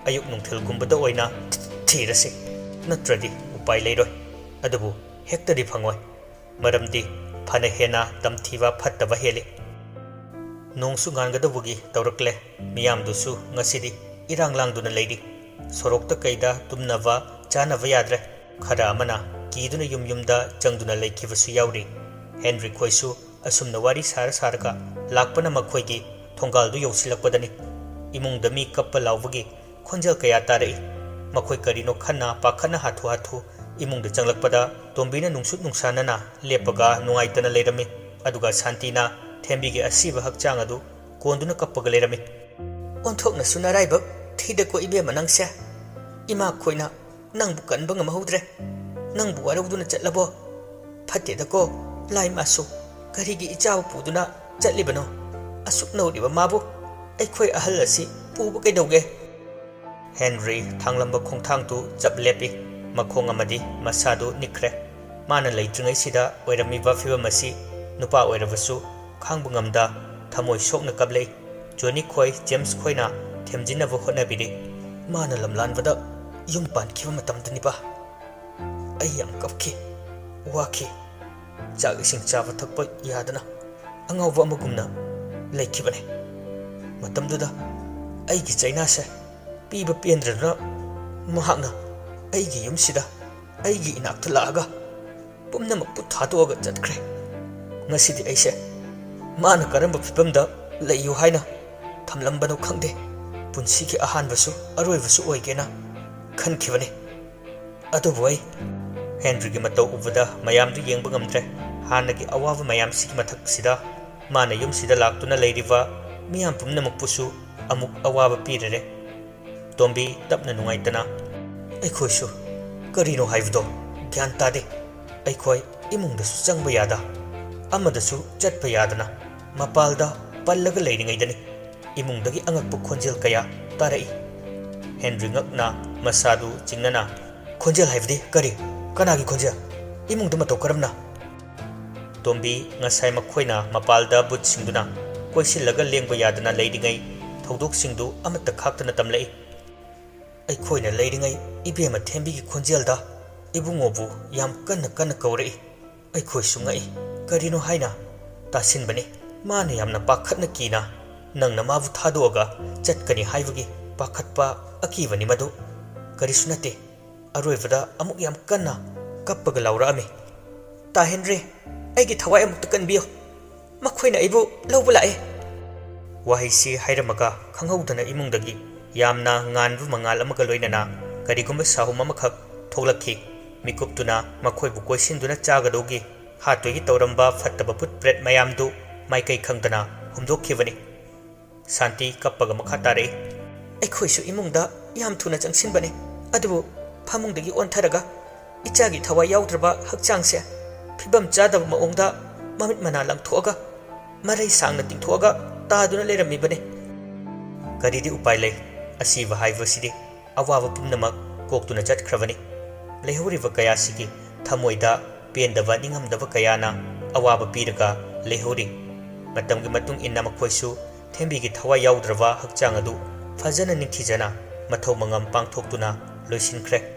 ꯑꯌꯨꯛ ꯅꯨꯡꯊꯤꯜꯒꯨꯝꯕꯗ ꯑꯣꯏꯅ ꯊꯤꯔꯁꯤ, ꯅꯠꯇ꯭ꯔꯗꯤ ꯎꯄꯥꯏ ꯂꯩꯔꯣꯏ꯫ ꯑꯗꯨꯕꯨ ꯍꯦꯛꯇꯗꯤ ꯐꯪꯉꯣꯏ, ꯃꯔꯝꯗꯤ ꯐꯅ ꯍꯦꯟꯅ ꯇꯝꯊꯤꯕ ꯐꯠꯇꯕ ꯍꯦꯜꯂꯤ꯫" ꯅꯣꯡꯁꯨ ꯉꯥꯟꯒꯗꯧꯕꯒꯤ ꯇꯧꯔꯛꯂꯦ꯫ ꯃꯤꯌꯥꯝꯗꯨꯁꯨ ꯉꯁꯤꯗꯤ ꯏꯔꯥꯡ ꯂꯥꯡꯗꯨꯅ ꯂꯩꯔꯤ꯫ ꯁꯣꯔꯣꯛꯇ ꯀꯩꯗ ꯇꯨꯝꯅꯕ ꯆꯥꯅꯕ ꯌꯥꯗ꯭ꯔꯦ꯫ ꯈꯔ ꯑꯃꯅ ꯀꯤꯗꯨꯅ ꯌꯨꯝ ꯌꯨꯝꯗ ꯆꯪꯗꯨꯅ ꯂꯩꯈꯤꯕꯁꯨ ꯌꯥꯎꯔꯤ꯫ ꯍꯦꯟꯔꯤ ꯈꯣꯏꯁꯨ ꯑꯁꯨꯝꯅ ꯋꯥꯔꯤ ꯁꯥꯔ ꯁꯥꯔꯒ ꯂꯥꯛꯄꯅ ꯃꯈꯣꯏꯒꯤ ꯊꯣꯡꯒꯥꯜꯗꯨ ꯌꯧꯁꯤꯜꯂꯛꯄꯗꯅꯤ꯫ ꯏꯃꯨꯡꯗ ꯃꯤ ꯀꯞꯄ ꯂꯥꯎꯕꯒꯤ ꯈꯣꯟꯖꯦꯜ ꯀꯌꯥ ꯇꯥꯔꯛꯏ꯫ ꯃꯈꯣꯏ ꯀꯔꯤꯅꯣ ꯈꯟꯅ ꯄꯥꯈꯠꯅ ꯍꯥꯊꯨ ꯍꯥꯊꯨ ꯏꯃꯨꯡꯗ ꯆꯪꯂꯛꯄꯗ ꯇꯣꯝꯕꯤꯅ ꯅꯨꯡꯁꯨꯛ ꯅꯨꯡꯁꯥꯅꯅ ꯂꯦꯞꯄꯒ ꯅꯨꯡꯉꯥꯏꯇꯅ ꯂꯩꯔꯝꯃꯤ꯫ ꯑꯗꯨꯒ ꯁꯥꯟꯇꯤꯅ ꯊꯦꯝꯕꯤꯒꯤ ꯑꯁꯤꯕ ꯍꯛꯆꯥꯡ ꯑꯗꯨ ꯀꯣꯟꯗꯨꯅ ꯀꯞꯄꯒ ꯂꯩꯔꯝꯃꯤ꯫ "ꯑꯣꯟꯊꯣꯛꯅꯁꯨ ꯅꯔꯥꯏꯕꯛ ꯊꯤꯗꯀꯣ ꯏꯕꯦꯝꯃ ꯅꯪꯁꯦ꯫ ꯏꯃꯥ ꯈꯣꯏꯅ ꯅꯪꯕꯨ ꯀꯟꯕ ꯉꯝꯍꯧꯗ꯭ꯔꯦ꯫ ꯅꯪꯕꯨ ꯋꯥꯔꯧꯗꯨꯅ ꯆꯠꯂꯕꯣ? ꯐꯠꯇꯦꯗꯀꯣ, ꯂꯥꯏ ꯃꯥꯁꯨ ꯀꯔꯤꯒꯤ ꯏꯆꯥꯕꯨ ꯄꯨꯗꯨꯅ ꯆꯠꯂꯤꯕꯅꯣ? ꯑꯁꯨꯛ ꯅꯧꯔꯤꯕ ꯃꯥꯕꯨ ꯑꯩꯈꯣꯏ ꯑꯍꯜ ꯑꯁꯤ ꯄꯨꯕ ꯀꯩꯗꯧꯒꯦ?" ꯍꯦꯟꯔꯤ ꯊꯥꯡꯂꯝꯕ ꯈꯣꯡꯊꯥꯡꯗꯨ ꯆꯞ ꯂꯦꯞꯄꯤ꯫ ꯃꯈꯣꯡ ꯑꯃꯗꯤ ꯃꯁꯥꯗꯨ ꯅꯤꯛꯈ꯭ꯔꯦ꯫ ꯃꯥꯅ ꯂꯩꯇ꯭ꯔꯤꯉꯩꯁꯤꯗ ꯑꯣꯏꯔꯝꯃꯤꯕ ꯐꯤꯚꯝ ꯑꯁꯤ ꯅꯨꯄꯥ ꯑꯣꯏꯔꯕꯁꯨ ꯈꯥꯡꯕ ꯉꯝꯗ ꯊꯃꯣꯏ ꯁꯣꯛꯅ ꯀꯞꯂꯛꯏ꯫ ꯖꯣꯅꯤ ꯈꯣꯏ, ꯖꯦꯝꯁ ꯈꯣꯏꯅ ꯊꯦꯝꯖꯤꯟꯅꯕ ꯍꯣꯠꯅꯕꯤꯔꯤ꯫ ꯃꯥꯅ ꯂꯝꯂꯥꯟꯕꯗ ꯌꯨꯝ ꯄꯥꯟꯈꯤꯕ ꯃꯇꯝꯗꯅꯤꯕ꯫ ꯑꯩ ꯌꯥꯝ ꯀꯞꯈꯤ, ꯋꯥꯈꯤ, ꯆꯥꯛ ꯏꯁꯤꯡ ꯆꯥꯕ ꯊꯛꯄ ꯌꯥꯗꯅ ꯑꯉꯥꯎꯕ ꯑꯃꯒꯨꯝꯅ ꯂꯩꯈꯤꯕꯅꯤ꯫ ꯃꯇꯝꯗꯨꯗ ꯑꯩꯒꯤ ꯆꯩꯅꯥꯁꯦ ꯄꯤꯕ ꯄꯦꯟꯗ꯭ꯔꯗꯨꯅ ꯃꯍꯥꯛꯅ ꯑꯩꯒꯤ ꯌꯨꯝꯁꯤꯗ ꯑꯩꯒꯤ ꯏꯅꯥꯛꯇ ꯂꯥꯛꯑꯒ ꯄꯨꯝꯅꯃꯛꯄꯨ ꯊꯥꯗꯣꯛꯑꯒ ꯆꯠꯈ꯭ꯔꯦ꯫ ꯉꯁꯤꯗꯤ ꯑꯩꯁꯦ ꯃꯥꯅ ꯀꯔꯝꯕ ꯐꯤꯕꯝꯗ ꯂꯩꯌꯨ ꯍꯥꯏꯅ ꯊꯝꯂꯝꯕꯅꯣ ꯈꯪꯗꯦ꯫ ꯄꯨꯟꯁꯤꯒꯤ ꯑꯍꯥꯟꯕꯁꯨ ꯑꯔꯣꯏꯕꯁꯨ ꯑꯣꯏꯒꯦꯅ ꯈꯟꯈꯤꯕꯅꯤ꯫ ꯑꯗꯨꯕꯨ ꯑꯩ ꯍꯦꯟꯔꯤꯒꯤ ꯃꯇꯧ ꯎꯕꯗ ꯃꯌꯥꯝꯗꯨ ꯌꯦꯡꯕ ꯉꯝꯗ꯭ꯔꯦ꯫ ꯍꯥꯟꯅꯒꯤ ꯑꯋꯥꯕ ꯃꯌꯥꯝꯁꯤꯒꯤ ꯃꯊꯛꯁꯤꯗ ꯃꯥꯅ ꯌꯨꯝꯁꯤꯗ ꯂꯥꯛꯇꯨꯅ ꯂꯩꯔꯤꯕ ꯃꯤꯌꯥꯝ ꯄꯨꯝꯅꯃꯛꯄꯨꯁꯨ ꯑꯃꯨꯛ ꯑꯋꯥꯕ ꯄꯤꯔꯔꯦ꯫ ꯇꯣꯝꯕꯤ ꯇꯞꯅ ꯅꯨꯡꯉꯥꯏꯇꯅ, "ꯑꯩꯈꯣꯏꯁꯨ ꯀꯔꯤꯅꯣ ꯍꯥꯏꯕꯗꯣ ꯒ꯭ꯌꯥꯟ ꯇꯥꯗꯦ꯫ ꯑꯩꯈꯣꯏ ꯏꯃꯨꯡꯗꯁꯨ ꯆꯪꯕ ꯌꯥꯗ, ꯑꯃꯗꯁꯨ ꯆꯠꯄ ꯌꯥꯗꯅ ꯃꯄꯥꯜꯗ ꯄꯜꯂꯒ ꯂꯩꯔꯤꯉꯩꯗꯅꯤ ꯏꯃꯨꯡꯗꯒꯤ ꯑꯉꯛꯄ ꯈꯣꯟꯖꯦꯜ ꯀꯌꯥ ꯇꯥꯔꯛꯏ꯫" ꯍꯦꯟꯔꯤ ꯉꯛꯅ ꯃꯁꯥꯗꯨ ꯆꯤꯡꯅꯅ, "ꯈꯣꯟꯖꯦꯜ ꯍꯥꯏꯕꯗꯤ ꯀꯔꯤ? ꯀꯅꯥꯒꯤ ꯈꯣꯟꯖꯦꯜ? ꯏꯃꯨꯡꯗ ꯃꯇꯧ ꯀꯔꯝꯅ?" ꯇꯣꯝꯕꯤ ꯉꯁꯥꯏ ꯃꯈꯣꯏꯅ ꯃꯄꯥꯜꯗ ꯕꯨꯠꯁꯤꯡꯗꯨꯅ ꯀꯣꯏꯁꯤꯜꯂꯒ ꯂꯦꯡꯕ ꯌꯥꯗꯅ ꯂꯩꯔꯤꯉꯩ ꯊꯧꯗꯣꯛꯁꯤꯡꯗꯨ ꯑꯃꯠꯇ ꯈꯥꯛꯇꯅ ꯇꯝꯂꯛꯏ꯫ "ꯑꯩꯈꯣꯏꯅ ꯂꯩꯔꯤꯉꯩ ꯏꯕꯦꯝꯃ ꯊꯦꯝꯕꯤꯒꯤ ꯈꯣꯟꯖꯦꯜꯗ ꯏꯕꯨꯡꯉꯣꯕꯨ ꯌꯥꯝ ꯀꯟꯅ ꯀꯟꯅ ꯀꯧꯔꯛꯏ꯫ ꯑꯩꯈꯣꯏꯁꯨ ꯉꯛꯏ꯫ ꯀꯔꯤꯅꯣ ꯍꯥꯏꯅ ꯇꯥꯁꯤꯟꯕꯅꯤ꯫ ꯃꯥꯅ ꯌꯥꯝꯅ ꯄꯥꯈꯠꯅ ꯀꯤꯅ, 'ꯅꯪꯅ ꯃꯥꯕꯨ ꯊꯥꯗꯣꯛꯑꯒ ꯆꯠꯀꯅꯤ ꯍꯥꯏꯕꯒꯤ ꯄꯥꯈꯠꯄ, ꯑꯀꯤꯕꯅꯤ ꯃꯗꯨ꯫ ꯀꯔꯤꯁꯨ ꯅꯠꯇꯦ꯫' ꯑꯔꯣꯏꯕꯗ ꯑꯃꯨꯛ ꯌꯥꯝ ꯀꯟꯅ ꯀꯞꯄꯒ ꯂꯥꯎꯔꯛꯑꯝꯃꯤ꯫ "ꯇꯥ ꯍꯦꯟꯔꯤ, ꯑꯩꯒꯤ ꯊꯋꯥꯏ ꯑꯃꯨꯛꯇ ꯀꯟꯕꯤꯌꯨ꯫ ꯃꯈꯣꯏꯅ ꯑꯩꯕꯨ ꯂꯧꯕ ꯂꯥꯛꯑꯦ꯫" ꯋꯥꯍꯩꯁꯤ ꯍꯥꯏꯔꯝꯃꯒ ꯈꯪꯍꯧꯗꯅ ꯏꯃꯨꯡꯗꯒꯤ ꯌꯥꯝꯅ ꯉꯥꯟꯕ ꯃꯉꯥꯜ ꯑꯃꯒ ꯂꯣꯏꯅꯅ ꯀꯔꯤꯒꯨꯝꯕ ꯁꯥꯍꯨꯝ ꯑꯃꯈꯛ ꯊꯣꯛꯂꯛꯈꯤ꯫ ꯃꯤꯀꯨꯞꯇꯨꯅ ꯃꯈꯣꯏꯕꯨ ꯀꯣꯏꯁꯤꯟꯗꯨꯅ ꯆꯥꯒꯗꯧꯒꯤ ꯍꯥꯠꯇꯣꯏꯒꯤ ꯇꯧꯔꯝꯕ ꯐꯠꯇꯕ ꯚꯨꯠ ꯄ꯭ꯔꯦꯠ ꯃꯌꯥꯝꯗꯨ ꯃꯥꯏꯀꯩ ꯈꯪꯗꯅ ꯍꯨꯝꯗꯣꯛꯈꯤꯕꯅꯤ꯫ ꯁꯥꯟꯇꯤ ꯀꯞꯄꯒ ꯃꯈꯥ ꯇꯥꯔꯛꯏ꯫ "ꯑꯩꯈꯣꯏꯁꯨ ꯏꯃꯨꯡꯗ ꯌꯥꯝ ꯊꯨꯅ ꯆꯪꯁꯤꯟꯕꯅꯦ, ꯑꯗꯨꯕꯨ ꯐꯃꯨꯡꯗꯒꯤ ꯑꯣꯟꯊꯔꯒ ꯏꯆꯥꯒꯤ ꯊꯋꯥꯏ ꯌꯥꯎꯗ꯭ꯔꯕ ꯍꯛꯆꯥꯡꯁꯦ ꯐꯤꯕꯝ ꯆꯥꯗꯕ ꯃꯑꯣꯡꯗ ꯃꯃꯤꯠ ꯃꯅꯥ ꯂꯪꯊꯣꯛꯑꯒ ꯃꯔꯩ ꯁꯥꯡꯅ ꯇꯤꯡꯊꯣꯛꯑꯒ ꯇꯥꯗꯨꯅ ꯂꯩꯔꯝꯃꯤꯕꯅꯦ꯫" ꯀꯔꯤꯗꯤ ꯎꯄꯥꯏ ꯂꯩ? ꯑꯁꯤꯕ ꯍꯥꯏꯕꯁꯤꯗꯤ ꯑꯋꯥꯕ ꯄꯨꯝꯅꯃꯛ ꯀꯣꯛꯇꯨꯅ ꯆꯠꯈ꯭ꯔꯕꯅꯤ꯫ ꯂꯩꯍꯧꯔꯤꯕ ꯀꯌꯥꯁꯤꯒꯤ ꯊꯃꯣꯏꯗ ꯄꯦꯟꯗꯕ, ꯅꯤꯡꯉꯝꯗꯕ ꯀꯌꯥꯅ ꯑꯋꯥꯕ ꯄꯤꯔꯒ ꯂꯩꯍꯧꯔꯤ꯫ ꯃꯇꯝꯒꯤ ꯃꯇꯨꯡ ꯏꯟꯅ ꯃꯈꯣꯏꯁꯨ ꯍꯦꯝꯕꯤꯒꯤ ꯊꯋꯥꯏ ꯌꯥꯎꯗ꯭ꯔꯕ ꯍꯛꯆꯥꯡ ꯑꯗꯨ ꯐꯖꯅ ꯅꯤꯡꯊꯤꯖꯅ ꯃꯊꯧ ꯃꯉꯝ ꯄꯥꯡꯊꯣꯛꯇꯨꯅ ꯂꯣꯏꯁꯤꯟꯈ꯭ꯔꯦ꯫